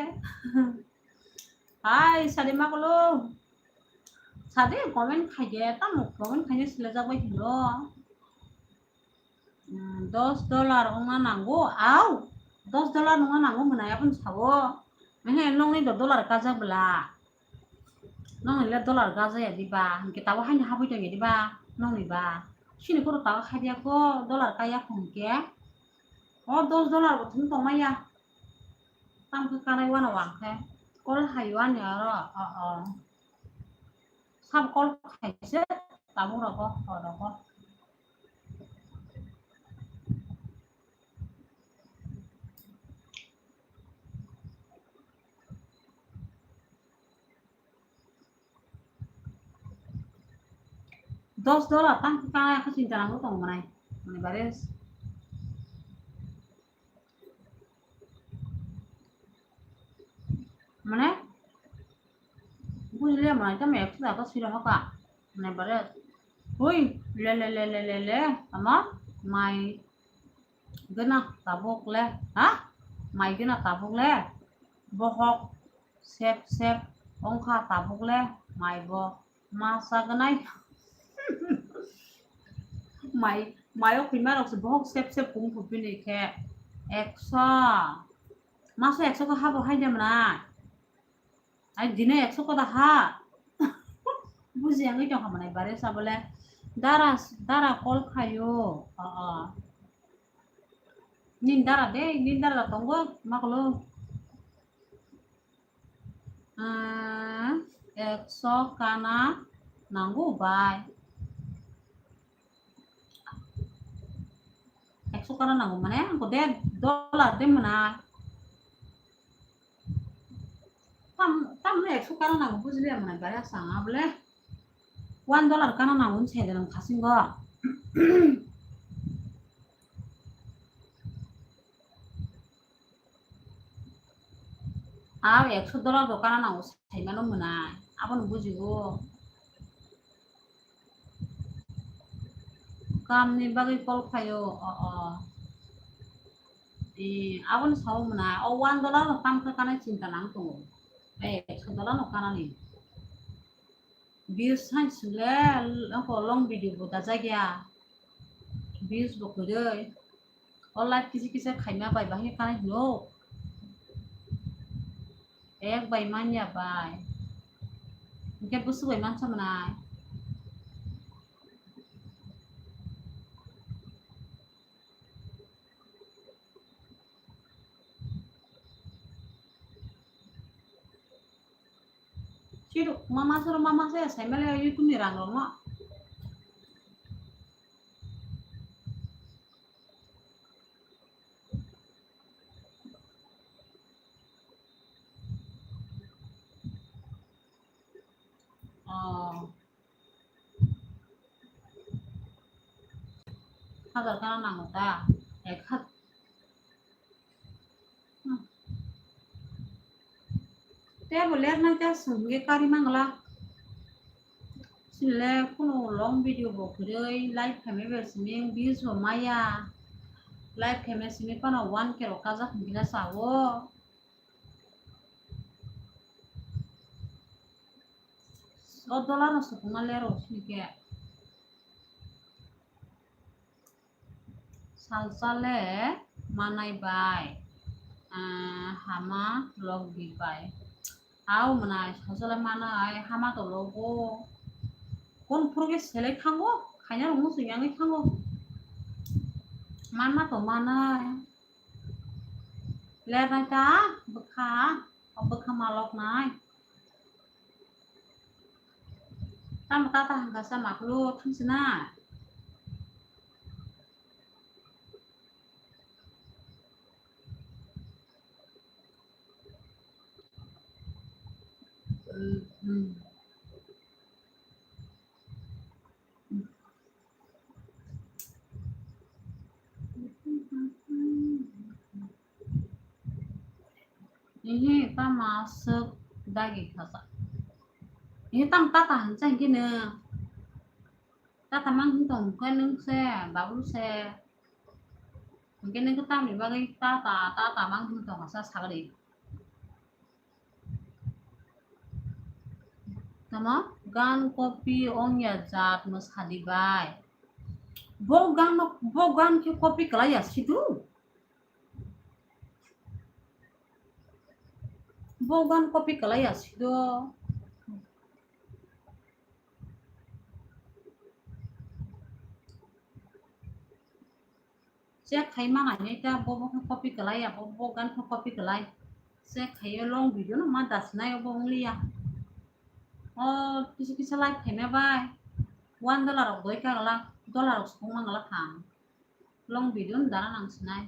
Hai, sadi makulo. Sadi comment khaide, tamo comment khaina silajak bai thwilo. Hmm, dos dollar wngna nango, au, dos dollar wngna nango mwnai, aboni sao. Ehe, nongni do dollar kajak bwla. Nongni le dollar kajak ya diba, hwnkhe tabo haino habwi tong ya diba, nongni ba. Sini koro tabo khaidi ya ko, dollar kaya hwnkhe. O dos dollar bo thum tongmaya. Tamo khe kanai wano wang khe. Call hai wani aro, o, o. Sab call khaise, tabuk rogo, o rogo. Dos dollar tang khe kanai khe chinta nangwi tongo mwnai. Mwnai bare. Mane, bujile mane tamo ekso taka siro hoka. Mane bare, hui, le, le, le, le, le, le, tamo, mai gana tabuk le, ha? Mai gana tabuk le, bohok, sep, sep, ongkha tabuk le, mai bo. Masa ganai. Mai, mayo khima rok se bohok sep sep kung phu bini khe ekso. Masa ekso khe habo hai de mwnai. Ai dine ekso ko da ha. Buji ang ito hamnai bare sa bole. Dara, dara call khayo. O, o. Nin dara de, nin dara tongo, maklo. Ah, ekso kana nango bai. Ekso kana nango mane, angko de dollar de mwnai. Tam, tamno ekso kana nango bujiliya mwnai bai asang abole. One dollar kana nango hinwi saida nang khasingo. Aro ekso dollar do kana nango saimano mwnai, abono bujigo. Kamni bagwi call khaio, o, o. E, abono sao mwnai, o one dollar no tamkhe kana chinta nang tongo. E, ekso dollar no kanani. Views hai sile, nokho long video bo dajak ya. Views bo kwrwi. O live kisa kisa khaima bai bahai kanai hino. Ek bai manya bai. Hingke busu bai mansa manai. Chiruk mama soro mama saya saya mele YouTube ni rang rong no. Oh. Hazar kana nango ta? Ek haz-, hmm. Te bo ler nai ta sum ge kari mangla. Sinle kunu long video bo kwrwi, live khaimai bai simi views bo maya. Live khaimai simi phano one K rok kajak hwn khe na sao. O dollar no sukuma lero sini ke. Salsa le manai bai, ah, hama lok di bai. Au mwnai, salsa le manai hama to logo. Kon phuru ke selai thango, khaina rok muchung yangwi thango. Manma to manai. Lernai ta, bwkha, o bwkha malok nai. Tamo tata hangkha sa maklo thangsi na. Ehe, tama suk dagi khasa. Ehe, tam tata hansa hingke ne. Tata mang hing tong khe nung se, bablu se. Hingke nung tamni bagwi tata, tata mang hing tong sa sagri. Tamo gan copy ongya jat mwsadi bai. Bo gan no, bo gan khe copy kalaiya sidu. Bo gan copy kalaiya sidu. Check khai ma nai ta bo, bo khe copy kalai ya, bo, bo gan khe copy kalai. Check khai yo long video no ma das nai bo wng li ya. O kisa kisa like khai ma bai. One dollar rok doi ka gala, dollar rok sukung ma gala thang. Long video no dana nang sinai.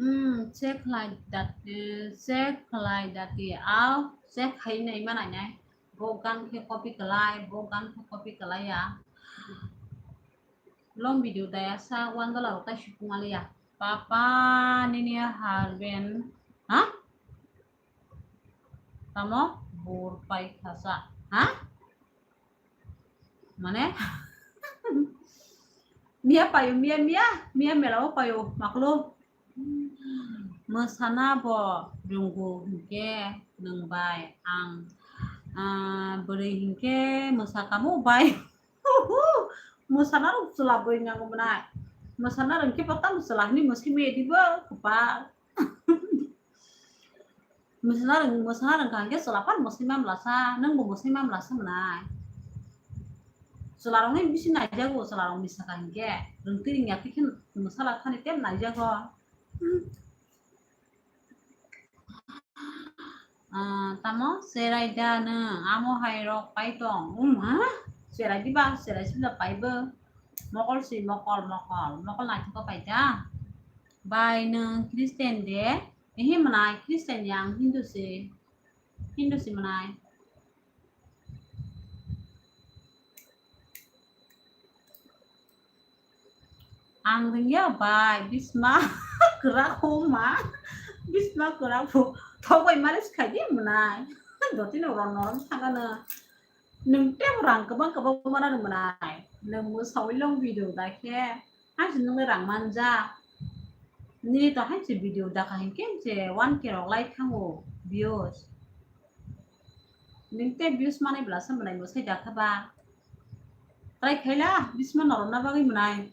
Hmm, check khlai dati, check khlai dati, au, check khai nai ma nai nai. Bo gan khe copy khlai, bo gan khe copy khlai ya. Long video daya sa one dollar rok tai sukung aliya. Papa nini husband, ha? Tamo bur pai khasa, ha? Mane? Miya payo, miya, miya, miya mela o payo, maklo. Mwsana bo rwngo hinkhe nwng bai ang, ah, bwrwi hinkhe mwsa kamo bai. Mwsana rok chwla bwrwi nango mwnai. Mwsana rwngkhe bo tamo chwla hinwi mwsai maya dibo kwpal. Mwsana rwng, mwsana rwngkha hinkhe chwla phano mwsai mamlasa, nwngbo mwsai mamlasa mwnai. Chwlarokni bisi naijago, chwlarokni saka hinkhe rwngtwi rwngya twi khe mwsala thani tei naijago. Ah, tamo cherai da nwng, amo hai rok pai tong. Um, ha? Cherai diba, cherai sibla paibo. Mokol si, mokol, mokol, mokol naithok pai da. Bai nwng Christian de, ehe mwnai Christian yang Hindu si, Hindu si mwnai. Ang rwngya bai, bisma kwrak ho ma, bisma kwrak bo thok bai malish khai di mwnai. Dotino ron norom thangano. Nwng tei rang kwbang kwbang mana rw mwnai. Nwng mwsawi long video da khe, haisi nwngni rang manja. Nini to haisi video da kha hinkhe je one K rok lai thango views. Nwng tei views manwi bwlasa mwnai mwsai da kha ba. Try khaila bisma norokna bagwi mwnai.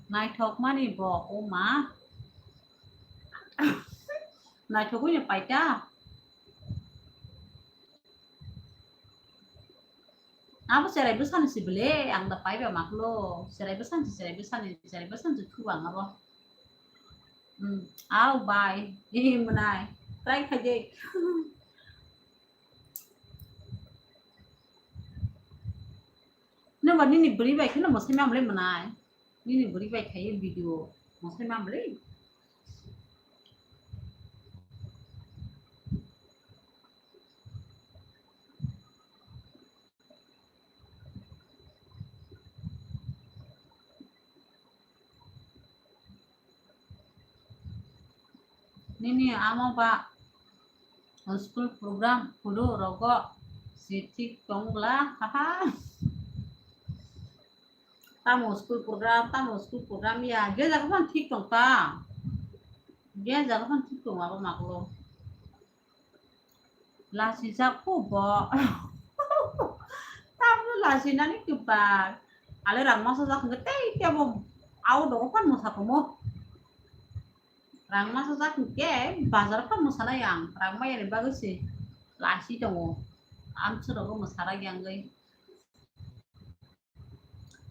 Naithok mani bo o ma. Naithogwi no paita. Abo cherai bwsani si bwle, ang da paiba maklo. Cherai bwsani si, cherai bwsani, cherai bwsani si thuba ang abo. Hmm, au bai. Ee, mwnai. Try khai de. Nwng ba nini bwrwi bai kheno mwsai mamle mwnai. Nini bwrwi bai khaiwi video mwsai mamle. Nini amo ba school program phuru rogo si thik tong bla, haha. Tamo school program, tamo school program ya, je jaga phano thik tong ta. Je jaga phano thik tong abo maglo. Lasi jak phu bo. Tamo lasi nani kibar. Ale rang masa jak hingke tei tebo au dogo phano mosa komo. Rang masa jak hingke bazar phano mosa nai ang. Rang maya ni bagwi se lasi tongo. Amsoro go mosa rak yang gwi.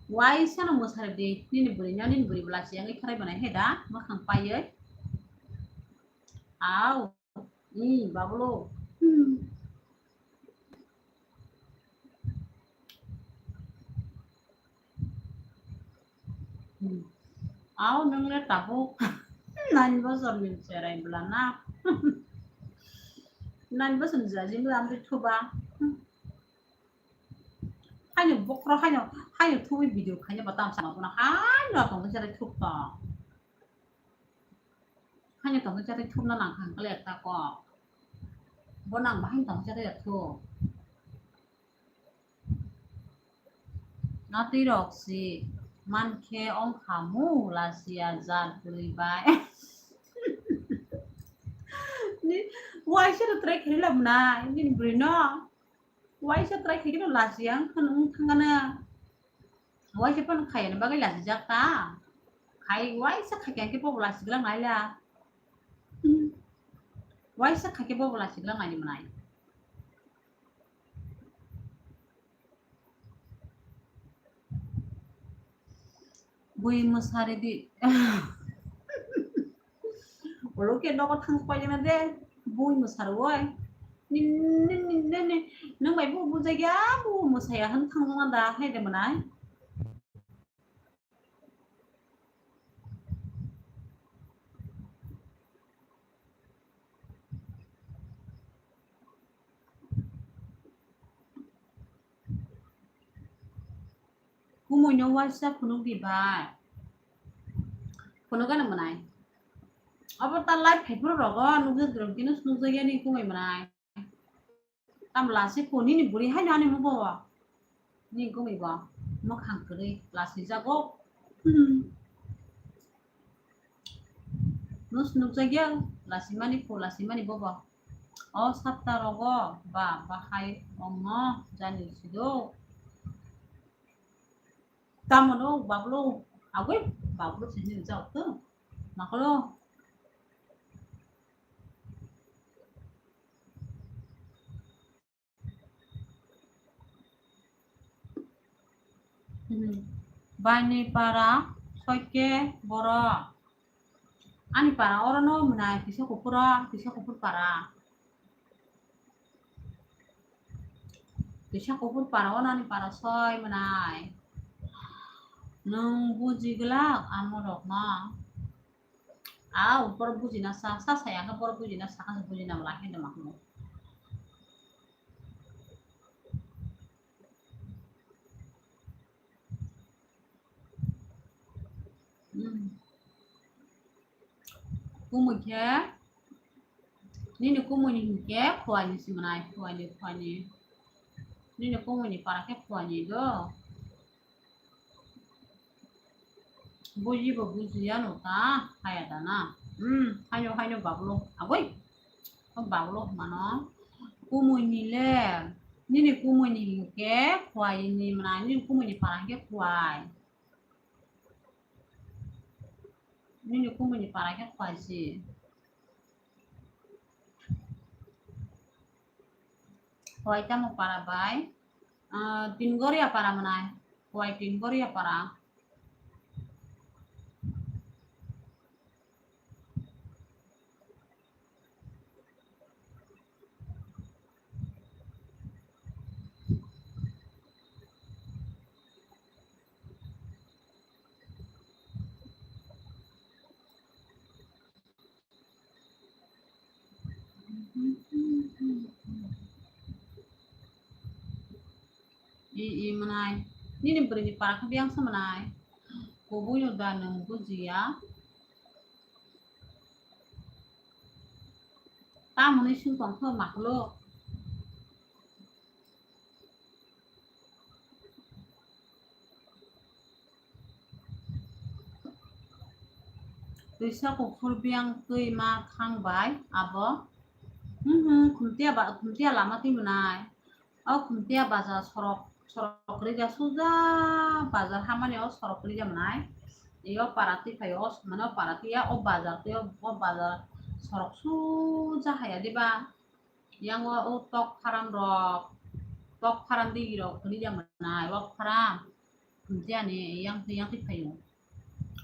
Waisa no mwsari di, nini bwrwi no, nini bwrwi bwla se wngwi kharai bwnai he da, mwkhang paiwi. Au, i, bablo. Hmm. Hmm. Au, nwng le tabuk nine bosor ni cherai bwla na. Nine bosor ni jaji bwla amtwi thuba. Hmm. Haino bokhorok haino, haino thubui video khaina ba tamo sama bono haino tongwi chari thuk tong. Haino tongwi chari thukna nang kha hwnkhale ekta kok. Bo nang ba haino tongwi chari thuk. Natwi rok si man khe ong kha mu lasiya jat bwrwi bai. Ni waisa rw try khairwi labu na, nini bwrwi no. Waisa try khaikhe no lasi ang kheno wng thangana. Waisa phano khayani bagwi lasijak ta. Khai, waisa khaikhe bobo lasi gwlak naila. Waisa khaikhe bobo lasi gwlak naidi mwnai. Bui mwsari di. Olo khe nogo thang paijana de. Bui mwsari oi. Ni, ni, ni, ni, ni. Nwng bai bo bujai ya, bo mwsaya hwn thang jana da, hai de mwnai. Kumui no waisa phunuk di bai. Phunuk gana mwnai. Abo ta live phai phuru rogo nukjak rok kino nukjak yani kumui mwnai. Tam lasi phunini buri hai nani mubo. Ni kumui bo. Mwkhang kwrwi lasi jago. Hmm. Nus nukjagya, lasimani phu, lasimani bobo. O sapta rogo ba bahai ongno jani sido. Tamo no bablo, agoi bablo sini jao to. Maklo. Hmm. Baini para soike borok. Ani para oro no mwnai kisa kuphur o, kisa kuphur para. Kisa kuphur para o ani para soi mwnai. Nwng buji glak amo rok no. Au, borok bujina sa, sa saya khe borok bujina sa khe bujina bwla khe de ma hwnwi. Hmm. Kumui khe, nini kumui ni hinkhe khuaini si mwnai, khuaini, khuaini. Nini kumui ni para khe khuaini do. Buji bo bujiya no ta, haya da na. Hmm, haino, haino bablo, agoi. O bablo mano. Kumui ni le, nini kumui ni hinkhe khuai ni mwnai, nini kumui ni para hinkhe khuai. Nini kumui ni para hinkhe khuai si. Khuai tamo para bai? Ah, Tingoria para mwnai. Khuai Tingoria para. I, i mwnai. Nini bwrwini para khe biyang se mwnai. Kubui no da nwng bujiya. Tamoni sung tong kho maklo. Twisa kuphur biyang twi ma khang bai abo. Hmm, hmm, khumtiya ba, khumtiya lama twi mwnai. O khumtiya bazar sorok, sorok kwrwi ja suja bazar hamani o sorok kwrwi ja mwnai. Iyo para twi phaio, o mane o para twi ya o bazar twi o, o bazar sorok suja haya diba. Yang o, o tok pharam rok, tok pharam digi rok kwrwi ja mwnai, wak pharam. Khumtiya ni yang twi, yang twi phaio.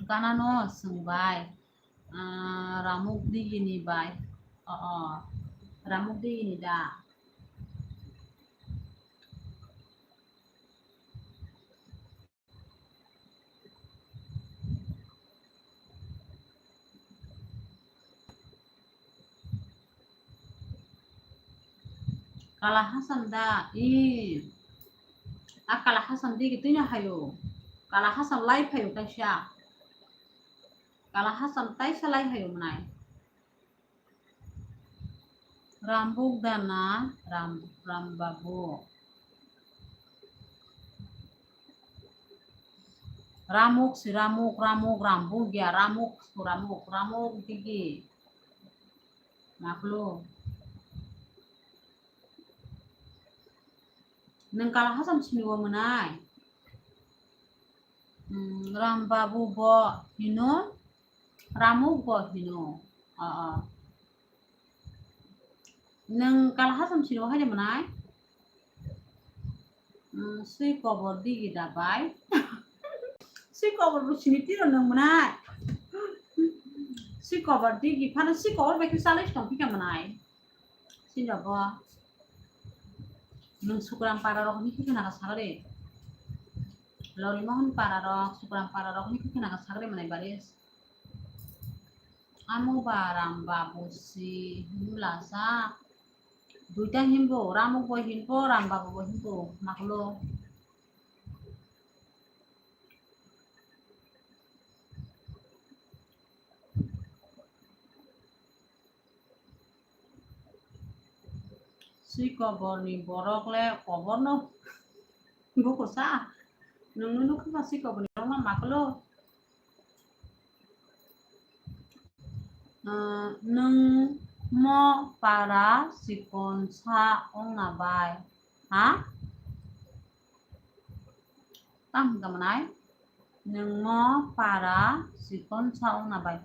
Gana no swng bai, ah, Ramuk digini bai. O, o. Ramuk digini da. Kala Hasam da, i. A Kala Hasam digi twino hayo. Kala Hasam lai phayo kaisa. Kala Hasam taisa lai phayo mwnai. Rambuk dana, Ram, Ram Babu. Ramuk si Ramuk, Ramuk, Rambuk ya, Ramuk, Ramuk, Ramuk digi. Maklo. Nwng Kala Hasam sini o mwnai. Hmm, Ram Babu bo hino, Ramuk bo hino. O, o. Nwng Kala Hasam sini o hai de mwnai. Hmm, sui kobor digi da bai. Sui kobor bo sini tiro nwng mwnai. Sui kobor digi phano sui kobor bai khe chalai tong phika mwnai. Sini bo. Nwng Sukram para rok ni khe khna ka sagre. Lori Mohon para rok, Sukram para rok ni khe khna ka sagre mwnai baris. Amo ba Ram Babu si himlasa. Duita himbo, Ramuk bo himbo, Ram Babu bo himbo, maklo. Sui kobor ni borok le kobor no. Buku sa. Nwng nukha sui kobor ni borok no maklo. Ah, nwng mo para sikon sa ongna bai, ha? Tam hwnkha mwnai? Nwng mo para sikon sa ongna bai.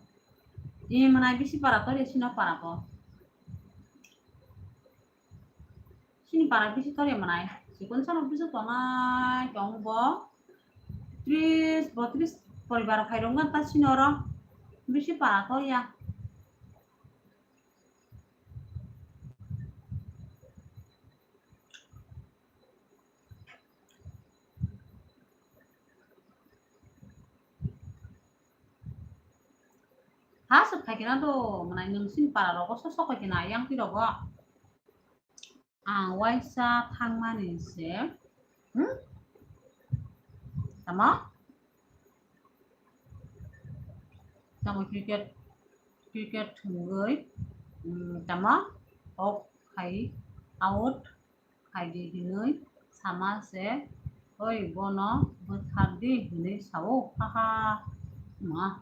I mwnai bisi para tori sino para bo. Sini para bisi tori mwnai. Sikon sano bisi tongnai tong bo. Tris, botris poribar khai rong ta sini oro. Bisi para to ya. Ha, sok khai kena do, mwnai nwng sini para rogo sok sok khai kena, yang twi rogo. Ang waisa thangmani se, hmm? Tamo? Tamo cricket, cricket thwngwi, hmm, tamo? Hok khai, out khai di hinwi sama se, "Oi, bono bwthar di," hinwi sao, haha, ma.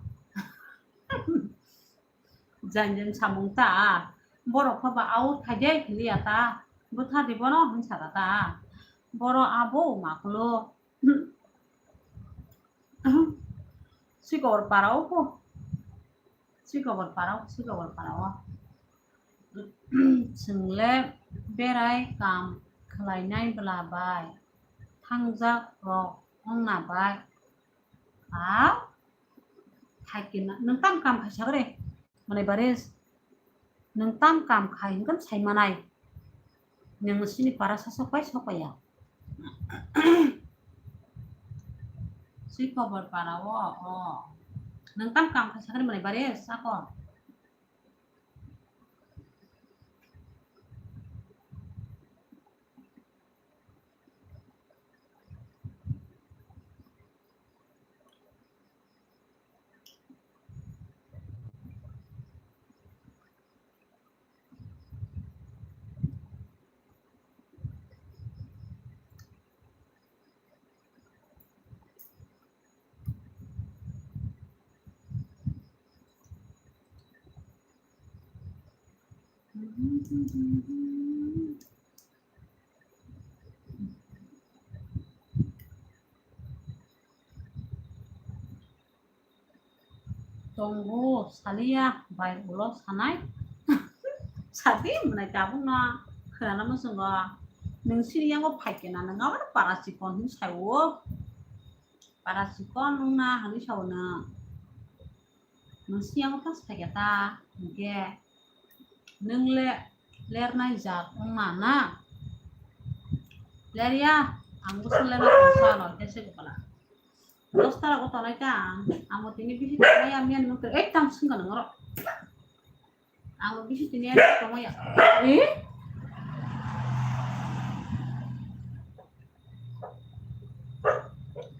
Jang jang samung ta, borok pha ba out khai de hinwi ya ta, bwthar di bono hinwi saka ta, boro abo maklo. Sikor parao po. Sikor parao, sikor parao. Chwng le berai kam khlainai bwla bai thangjak rok wngna bai. A, thaikhe na, nwng tam kam khai sagre. Mane baris, nwng tam kam khai hwnkhe sai manai. Nwng sini para sa sok pai sok ya. Sui kobor para o, o. Nwng tam kam khai sagre mane baris, sako. Tongo, saliya, bai ulo sanai. Sadi, mwnai tabukno khwnana muchungo. Nwng sini yango phaikhe na, nwng abo para chikon hinwi sao. Para chikon wngna hinwi sao nwng. Nwng sini yango first phaikhe ta, hinkhe nwng le lernai jat wngma na? Lerya, ang bwswk lerna tongsa no, tei se kwpla. Dos ta rogo tonai ta ang, amo tini bisi tongmaya miyan nukre, ei tam sungka nang oro. Amo bisi tini tongmaya. Eh?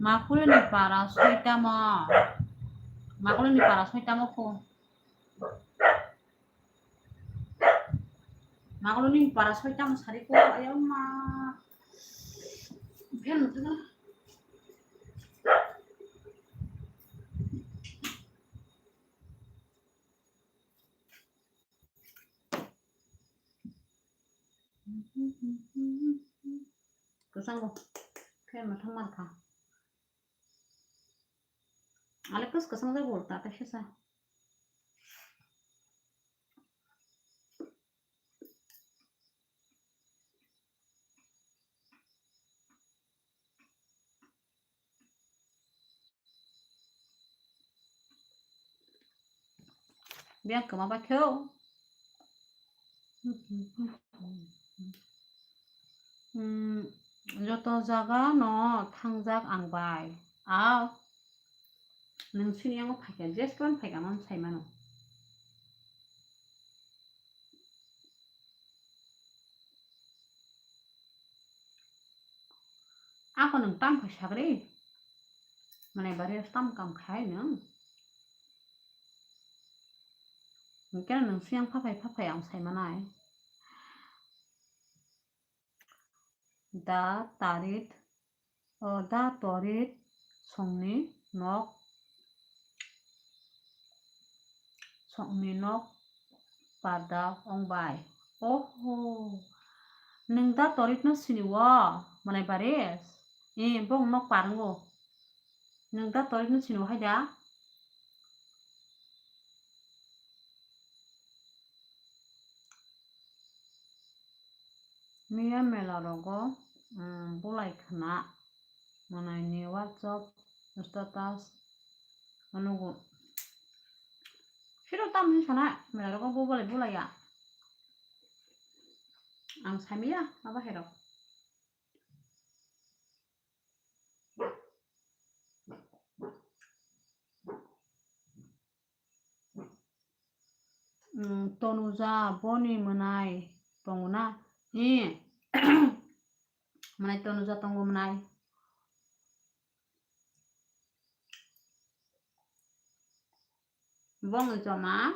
Makulini para soitamo. Makulini para soitamo ko. Makulini para soitamo sari ko, ayama. Fan mutuna. Kwchang bo. Fan mwthang mankha. Ale kwch kwchang jai bo ta ta sesa. Biyang kwma bai khe o. Hmm, joto jaga no thangjak ang bai. A, nwng sini yango phaikha, jespan phaikha, man sai mano. Ako nwng tam khai sagri? Mane bari tam kam khai nwng? Hinkhe nwng siyang phaphai phaphai ang sai manai. Da tarit, o, da torit songni nok, songni nok parda ong bai. Oho, nwng da torit no sini o, mane baris? Eh, bong nok parwngo. Nwng da torit no sini o hai da? Miya mela rogo, um, bulai khna, mwnai ni WhatsApp status nugo. Siro tam hin sana mela rogo bo bulai bulai ya. Ang samiya abo herok. Mm, Tonuja boni mwnai tongo na? Ee. Mwnai Tonuja tongo mwnai. Bong joma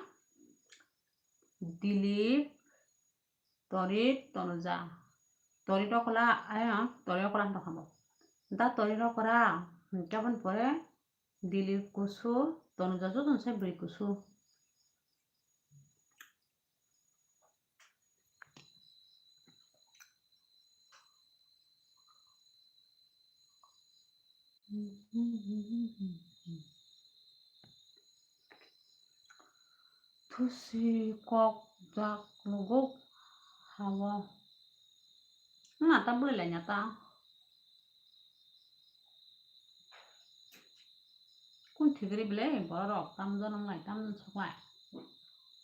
Dilip, Torit, Tonuja. Torit okla, ayo, Torit okla hwntok hamo. Da Torit okra, hinkhe aboni pore Dilip kusu, Tonuja jotono sai bwrwi kusu. Thusi kok jak luguk hawo. Wngna ta bwrwi lai na ta. Kun thigri bwle borok tamjani nwnglai tamjani soklai.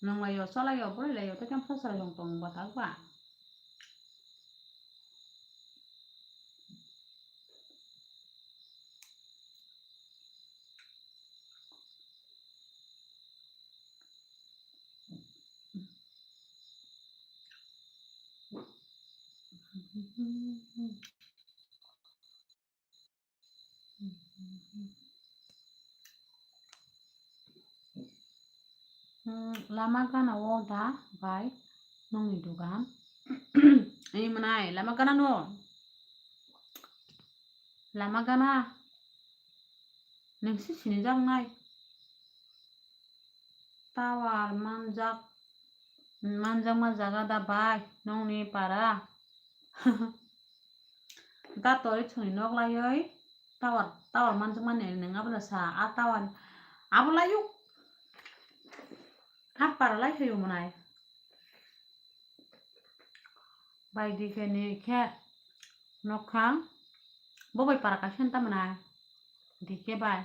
Nwnglai o chalai o bwrwi lai o tei tei bwswk rok tong batak ba. Hmm, lama gana o da bai nongni dogan. Ani mwnai lama gana no. Lama gana. Nwng si sinijaknai. Tower manjak. Manjakma jaga da bai nongni para. Da tori chwngni nok laioi tower, tower manjakmani nwng abono sa, a tower abo laio. A para lai phaio mwnai. Bai D K ni khe nokha. Bo bai para kaisa ta mwnai. D K bai.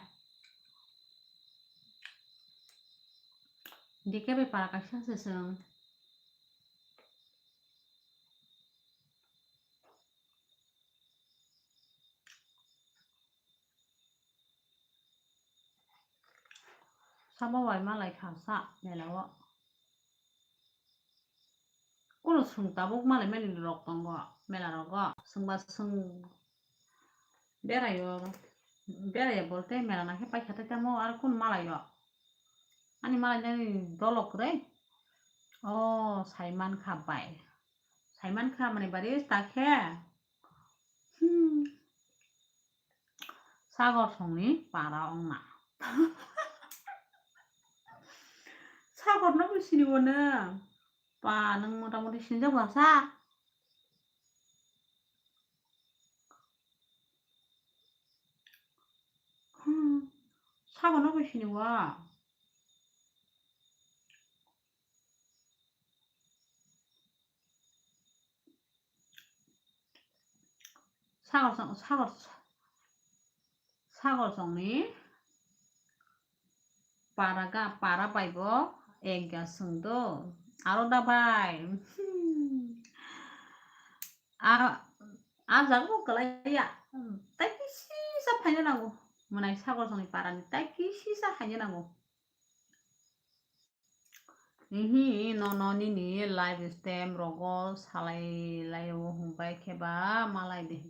D K bai para kaisa se chwng. Sabo bai malai kha sa mela o. Kunu swng tabuk malai mani rok tongo mela rogo. Swngba swng beraio, beraio bolte mela nakhe paikha tei tamo aro kunu malaio. Ani malai nani dolo kwrwi. O, saiman kha bai. Saiman kha mani bari ta khe. Hmm. Sagor songni para ongna. Sagor no bo sini bo nang. Pa nang mota moti sinijak ba sa. Hmm. Sagor no bo sini wa. Sagor song, sagor, sagor songni para ga, para bai bo engga songdo. Aro da bai. A, a jaga bo kwlaiya. Tai kisi sa phaina nango. Mwnai sagor songni para ni tai kisi sa phaina nango. Ihi, nono nini live stream rogo salai laio hwnbai khe ba malai di.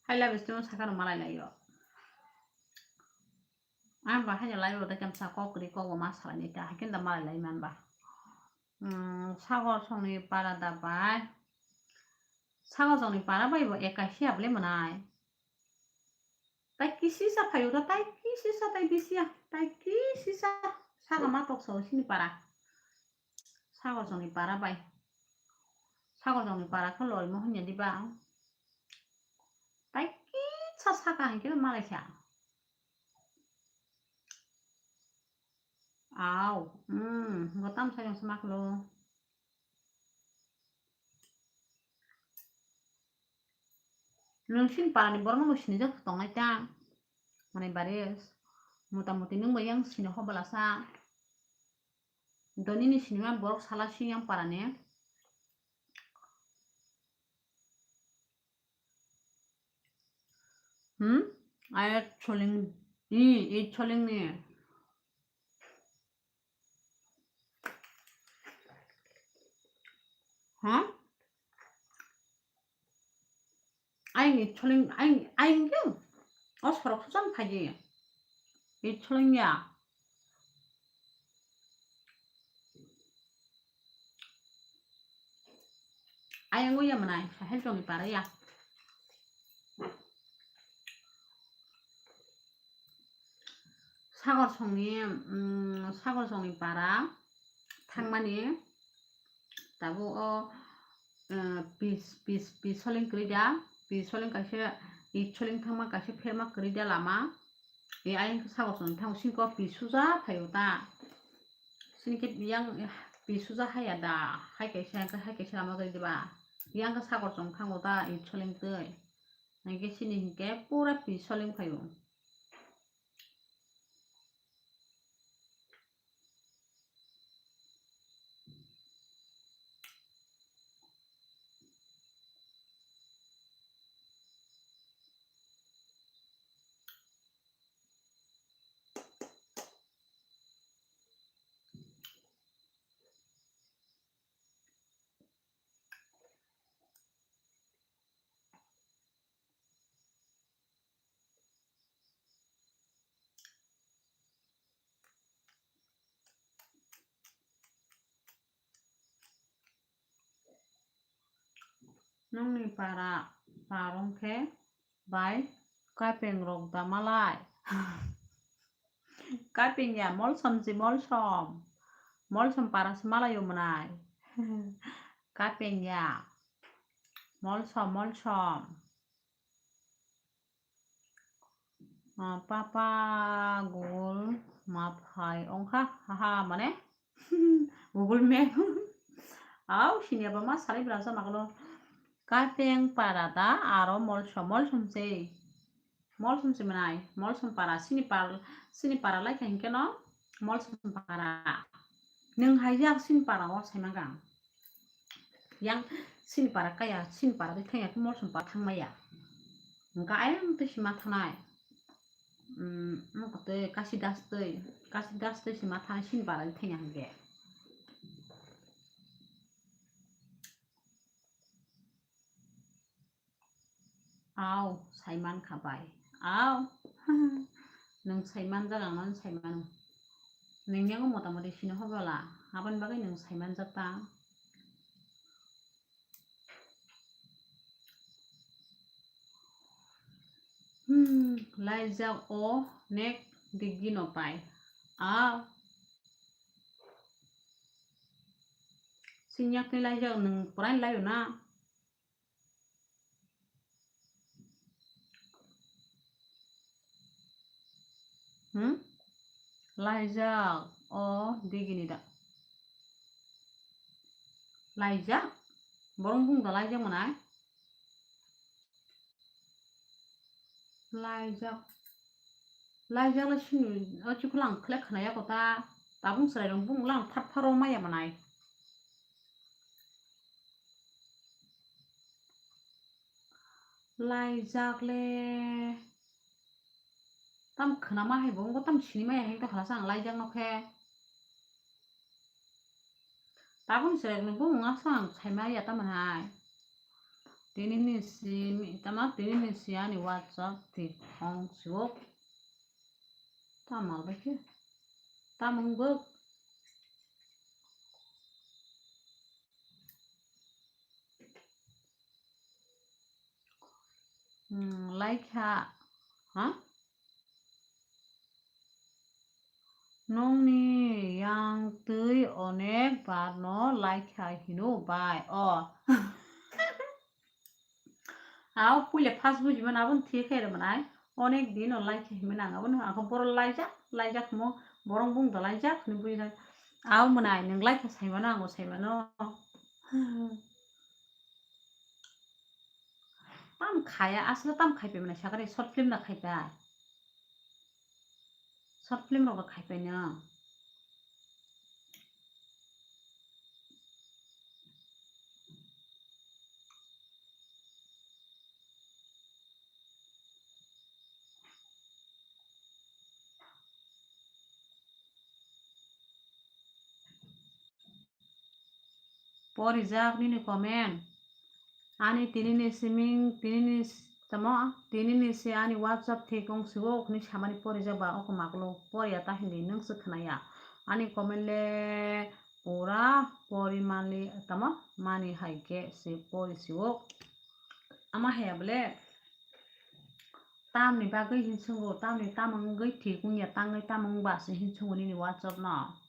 Hai live stream sakha no malai laio. Ang ba haino live rogo kemsa kok ri kok bo ma salai ni ta, haikhe da malai lai man ba. Hmm, sagor songni para da bai. Sagor songni para bai bo ekashi able mwnai. Tai kisisa phaio ta, tai kisisa, tai bisiya, tai kisisa. Saga ma toksa o sini para. Sagor songni para bai. Sagor songni para khe lorimo hwnnya diba. Tai kisa saka hinkhe malaisa. Au, hmm, gotam sai jongsa maklo. Nwng sini parani borokno bo sinijak tongnai ta. Mane baris. Mota moti nwng bai yang sini hobala sa. Donini sinima borok sala si yang parani. Hmm? Ayat soling. I, i soling ni. Ha? Aing itholing, aing, aing khe o sorok suchang phaidi. Itholing ya. Aing ya mwnai, sahel jongni para ya. Sagor songni, mm, sagor songni para thangmani tabuk o, eh, pis, pis, pis soling kwrwi da, pis soling kaisa, i soling thangma kaisa pherma kwrwi da lama. E ayang sagor songni thango sini kok pis suja phaio ta. Sini khe yang pis suja haya da, hai kaisa, hai kaisa lama kwrwi diba. Yang khe sagor song thango ta, i soling twi. Hingke sini hingke pura pis soling phaio. Nongni para parong khe bai kapeng rok da malai. Kapeng ya molsom si molsom. Molsom para se malayo mwnai. Kapengya. Molsom, molsom. Ah, papa Google Map hai ongkha, haha, mane Google Map. Au, siniya ba ma salai bwrasa magalo. Kapeng para da aro molsom, molsom se. Molsom se mwnai, molsom para, sini par, sini para lai kha hinkhe no molsom para. Nwng hai yak sini para o sai mangkha. Yang sini para kaya, sini para de thangya khe molsom para thangmaya. Hwnkhe ayang twi sima thanai. Mm, mokotwi kasi das twi, kasi das twi sima thanai sini para de thangya hwnkhe. Au, saiman kha bai. Au. Nwng saiman jak, ang no saiman. Nwng yango motamoti sini hobala. Aboni bagwi nwng saiman jak ta. Hmm, laijak o nek digi no pai. Au. Sinyak ni laijak nwng porain laio na. Hmm? Laijak o digini da. Laijak? Borong bung da laijak mwnai? Laijak. Laijak le sini o chikhulang khle khwnaya kotha. Tabung chwrai rong bung lang phat pharo maya mwnai. Laijak le tam khwnama hai bo wngkha, tam sinimaya hai wngkha khalasa ang laijak no khe. Tabung chwrai rokni bumung aswk ang saimaya tamani hai. Tini ni si, tama tini ni si ani WhatsApp thik ong sio. Tamo bai khe. Tamo wng bo. Hmm, laikha. Ha? Nongni yang twi onek bar no laikha hino bai. O. Ao puila first buji mano, aboni thik khe rw mwnai. Onek din o laikha hinwi nang, abono ang khe boro laijak, laijak mo, borong bung da laijak hinwi buji nai. Ao mwnai, nwng laikha saimano, ang bo saimano. Tam khaya, aswk tam khaipai mwnai sakari, short film da khaipai. Short film rok da khaipai no. Porijak nini comment. Ani tini ni siming, tini ni s-, tamo, tini ni se ani WhatsApp thik wng sio, hwnwi samani porijak ba oko maglo, poriya ta hindi, nwng se khwnaya. Ani comment le pura pori mali, tamo, mani hai khe se pori sio. Ama haya bole, tamni bagwi hinsungo, tamni tamung wngwi thik wngya, tangwi tamung ba se hinsungo nini WhatsApp no.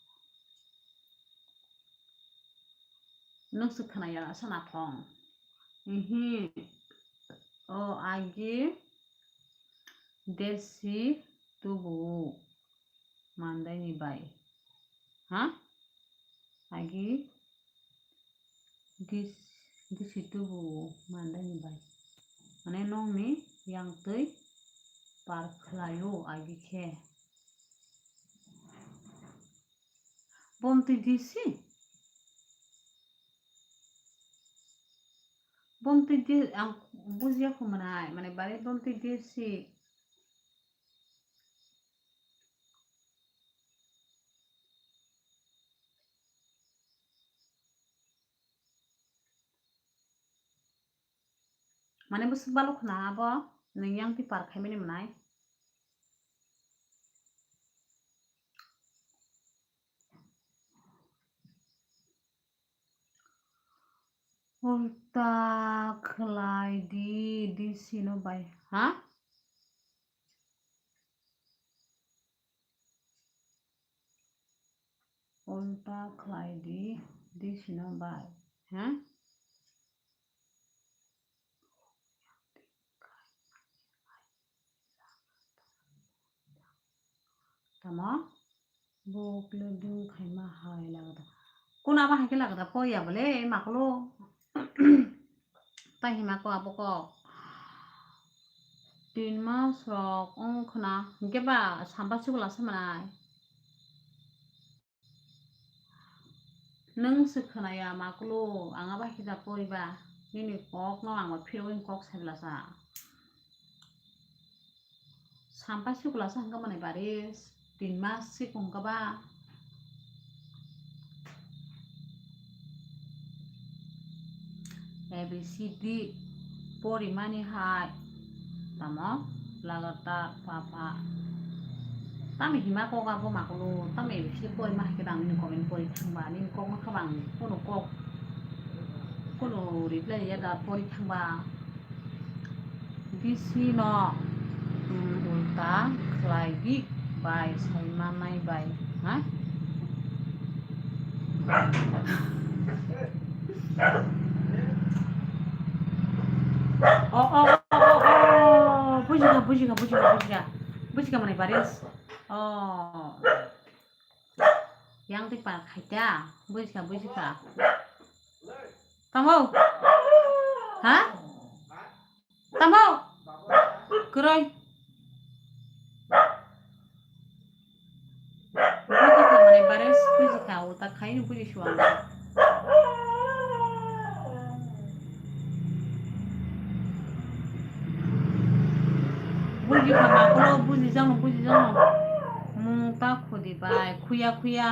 Nwng se khwnaya sana thong. Ihi. O agi desi tubu mandaini bai. Ha? Agi dis-, disi tubu mandaini bai. Mane nongni yang twi par khlaio agi khe. Bomtwi disi? Bomtwi di-, ang bujiya kho mwnai, mane bari bomtwi disi. Mane bwswk balok khna abo, nwng yang twi par khaimani mwnai. Ulta khlai di, D C no bai, ha? Ulta khlai di, di sino bai. Ha? Tamo? Bukle ding khaima hai lagada. Kuna ma hai khe lagada, poya bole, maklo. Tai hima ko abo ko. Tin mas rok wng khna, hingke ba samba chukla se manai. Nwng se khwnaya maklo, ang abo hai khe da poriba, nini kok no ang ba phirogwi kok sai bwlasa. Sampai sikula sa hwnkha mani baris, tin mas sikung kha ba. A B C D porimani hai tamo lagatar pha pha. Tamo hima kok abo makulu, tamo A B C D porima hai khe ang nini comment pori thangba, nini kok no kha bang kunu kok, kunu reply ya da pori thangba. Bisi no, um, ulta khlai di bai, sai manai bai, ha? Oh, oh, oh, oh, oh, bujikha, bujikha, bujikha, bujikha. Bujikha mane baris. Oh. Yang twi par khaita, bujikha, bujikha. Tamo? Ha? Tamo? Kwrwi. Bujikha mane bare bujikha, uta khai no buji suang. Bujikha makulo, bujijakno, bujijakno. Mung ta khudi bai, khuya, khuya.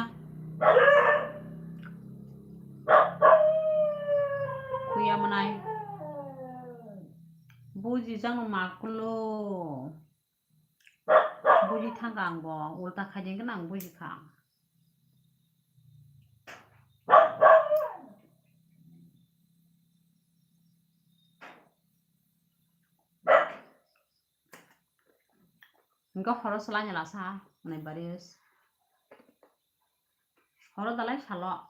Khuya mwnai. Bujijakno makulo. Buji thangkha ang bo, ulta khaijeng khe nang buji kha. Hingke horo swlaini lasa, hwnwi baris. Horo dalai salo.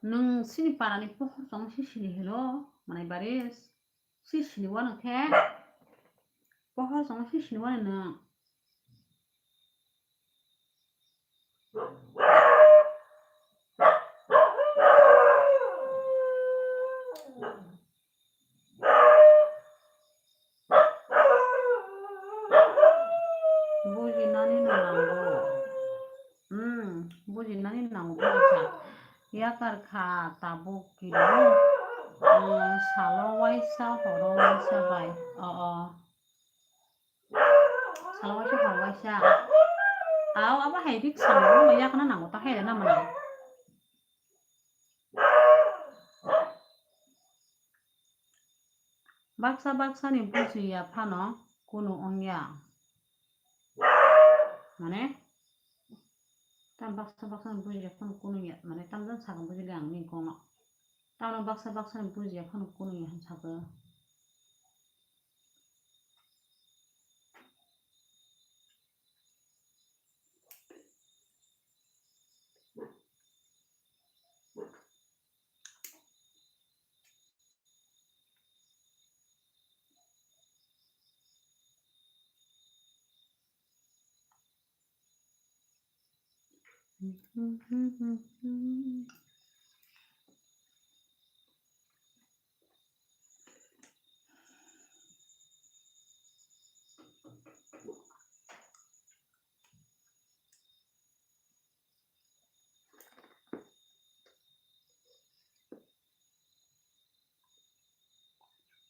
Nwng sini parani pohor chong si sini helo, manai baris. Si sini wano khe, pohor chong si sini wano nwng. Bujinani no nango. Hmm, bujinani nango, bujikha. Yakar kha tabuk kilo. Hmm, salo waisa, horo waisa bai. O, o. Salo waisa, horo waisa. Aw, abo hai rik salo, yakna nango, ta hai na mano. Baksa baksani bujiya phano kunu wngya. Mane, tam baksa baksani bujiya phano kunu ya, mane, tamjani sakha bujili ang nini kokno. Tamno baksa baksani bujiya phano kunu ya hwn sakha.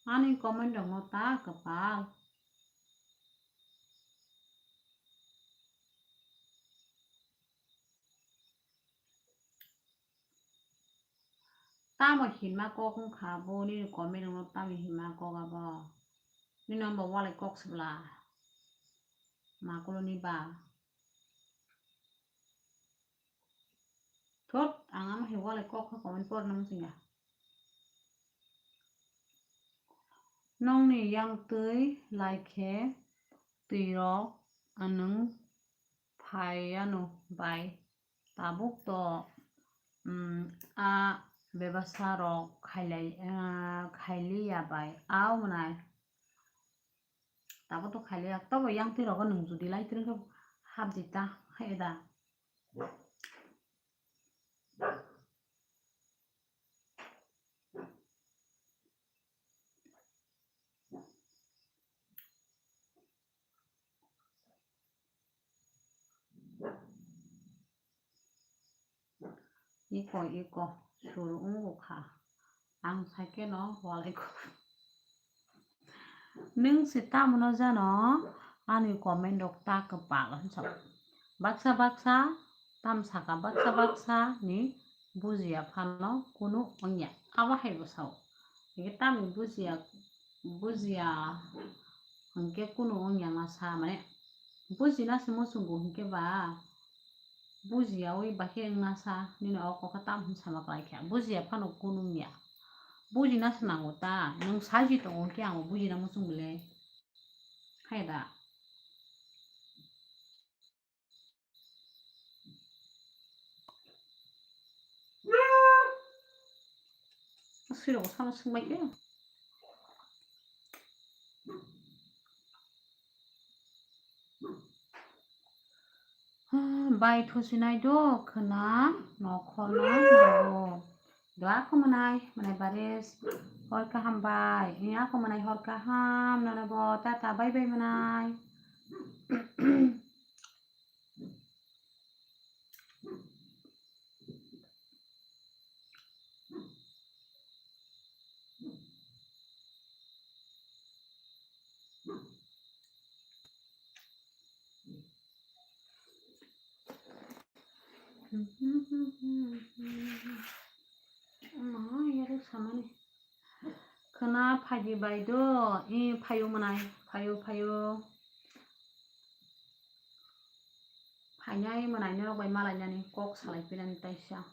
Ani comment rokno ta kwpal. Tamo hinma kok wngkha bo, nini comment rokno tamo hinma kok abo? Nini ombo walai kok sibla. Makuluni ba. Thot, ang ama hai walai kok kha comment porna muchungya. Nokni yang twi lai khe twirok nwng phai anw bai, tabuk to, um, a bebasa rok khailai, ah, khailiya bai, a omonai tabuk to khailiya, tobo yang twi rogo nwng jodi lai twrwng khe hap di ta, hai da. Iko, iko, sur wngkha. Ang saikhe no walai kho. Nwng se tamo no jano ani comment rok ta kwpal hwnsa. Baksa baksa tam saka, baksa baksa ni bujiya phano kunu wngya. Abo hai bo sao. Hingke tamni bujiya, bujiya hingke kunu wngya ma sa, mane bujina se muchungo hingke ba bujiyaui bakhe wngna sa, nini o kokha tam hinwi sama kwlai kha, bujiya phano kunu wngya. Bujina se nango ta, nwng saji tongo hingke ang bo bujina muchungo le. Hai da. Sirok sama swngbai khe. Bai thusinai do khwna nokhorno nango. Do ako mwnai, mwnai baris hor kaham bai. Iya ako mwnai hor kaham, nono bo tata bye bye mwnai. Ama yarwk samani. Khwna phaidi bai do, i phaio mwnai, phaio, phaio. Phainai mwnai norok bai malainani kok salai pinani taisa.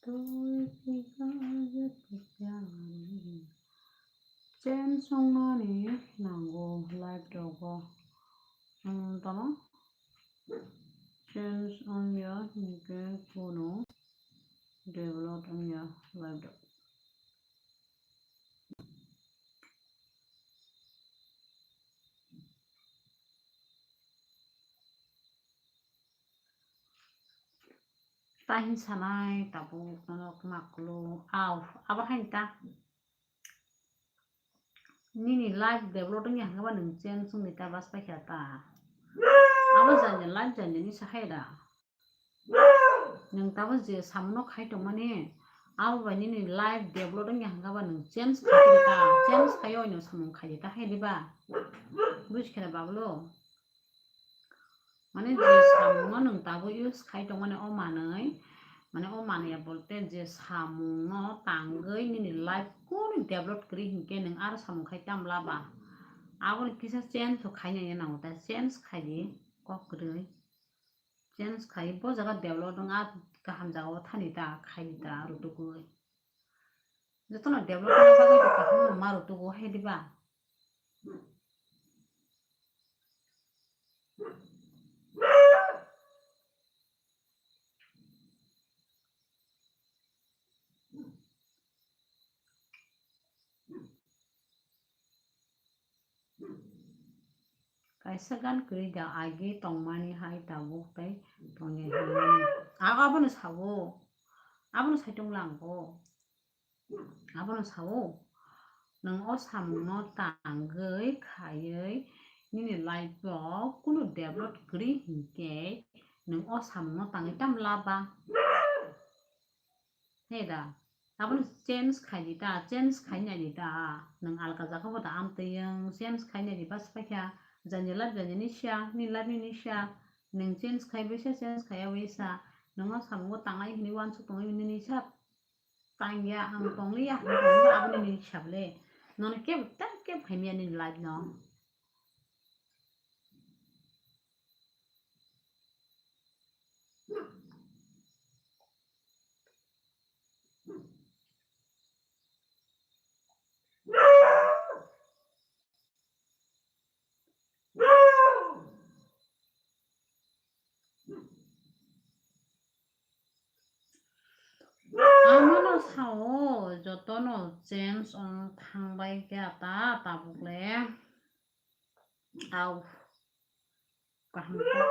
Twi twi kha je twi kha. Change wngnani nango life rogo. Hmm, tamo? Change wngya hinkhe kunu develop wngya life rok. Ta hin sanai tabuk nono kwma kulu. Au, abo hain ta. Nini life develop wngya hwnkhe ba nwng change wngwi ta bas paikha ta. Abo jani life jani ni sahai da. Nwng tabuk je samungno khai tongmani, abo bai nini life develop wngya hwnkhe ba nwng change khai ta, change khai o nwng samung khai ta hai diba? Buji khe da bablo? Mane je samungno nwng tabuk use khai tongmani o manwi, mane o manwi ya bolte je samungno tangwi nini life kunu develop kwrwi hinkhe nwng aro samung khai tam laba. Aboni kisa change to khaina ya nango ta, change khai di kok kwrwi. Change khai bo jaga develop wng a kaham jaga o thani ta khai di ta rutugwi. Jotono develop wngna bagwi bo kaham no ma rwtugo, hai diba? Kaisa gan kwrwi da agi tongmani hai tabuk tei tongya hinmani. Abo, abono sao. Abono saitung langkho. Abono sao, nwng o samungno tangwi khaiwi nini life o kunu develop kwrwi hinkhe nwng o samungno tangwi tam laba? He da, Abono change khai di ta, change khai nai di ta. Nwng alka jaga bo da amtwi wng change khai nai di, bas paikha jani life jani ni siya, ni life ni ni siya. Nwng change khai bai sa, change khai ya bai sa. Nwng o samung o tanglai hini uansuk tongwi hini ni sap tang ya, ang tong li ya, ang tong li ya, aboni ni sap le. Nono kebo ta kebo khai miya nini life no. Amono sao jotono change wng thangbai khe ta tabuk le. Au. Kaham khe.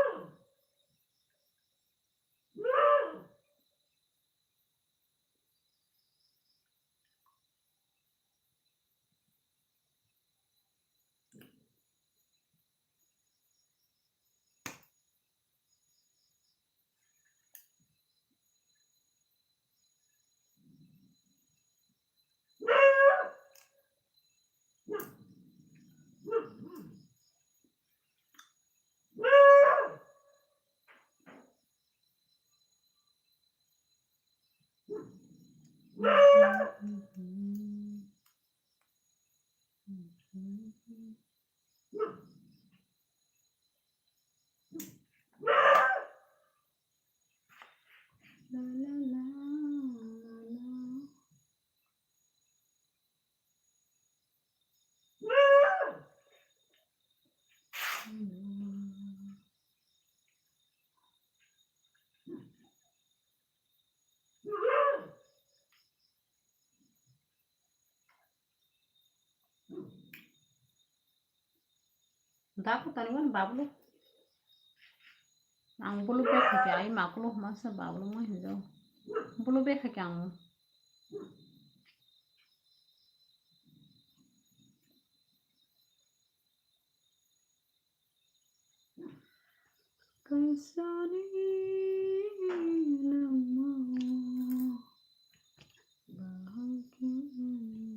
Daku tani wan bablu. Ang bulu bek khe ai makulu masa bablu mo hinjo. Bulu bek khe ang. Kaisani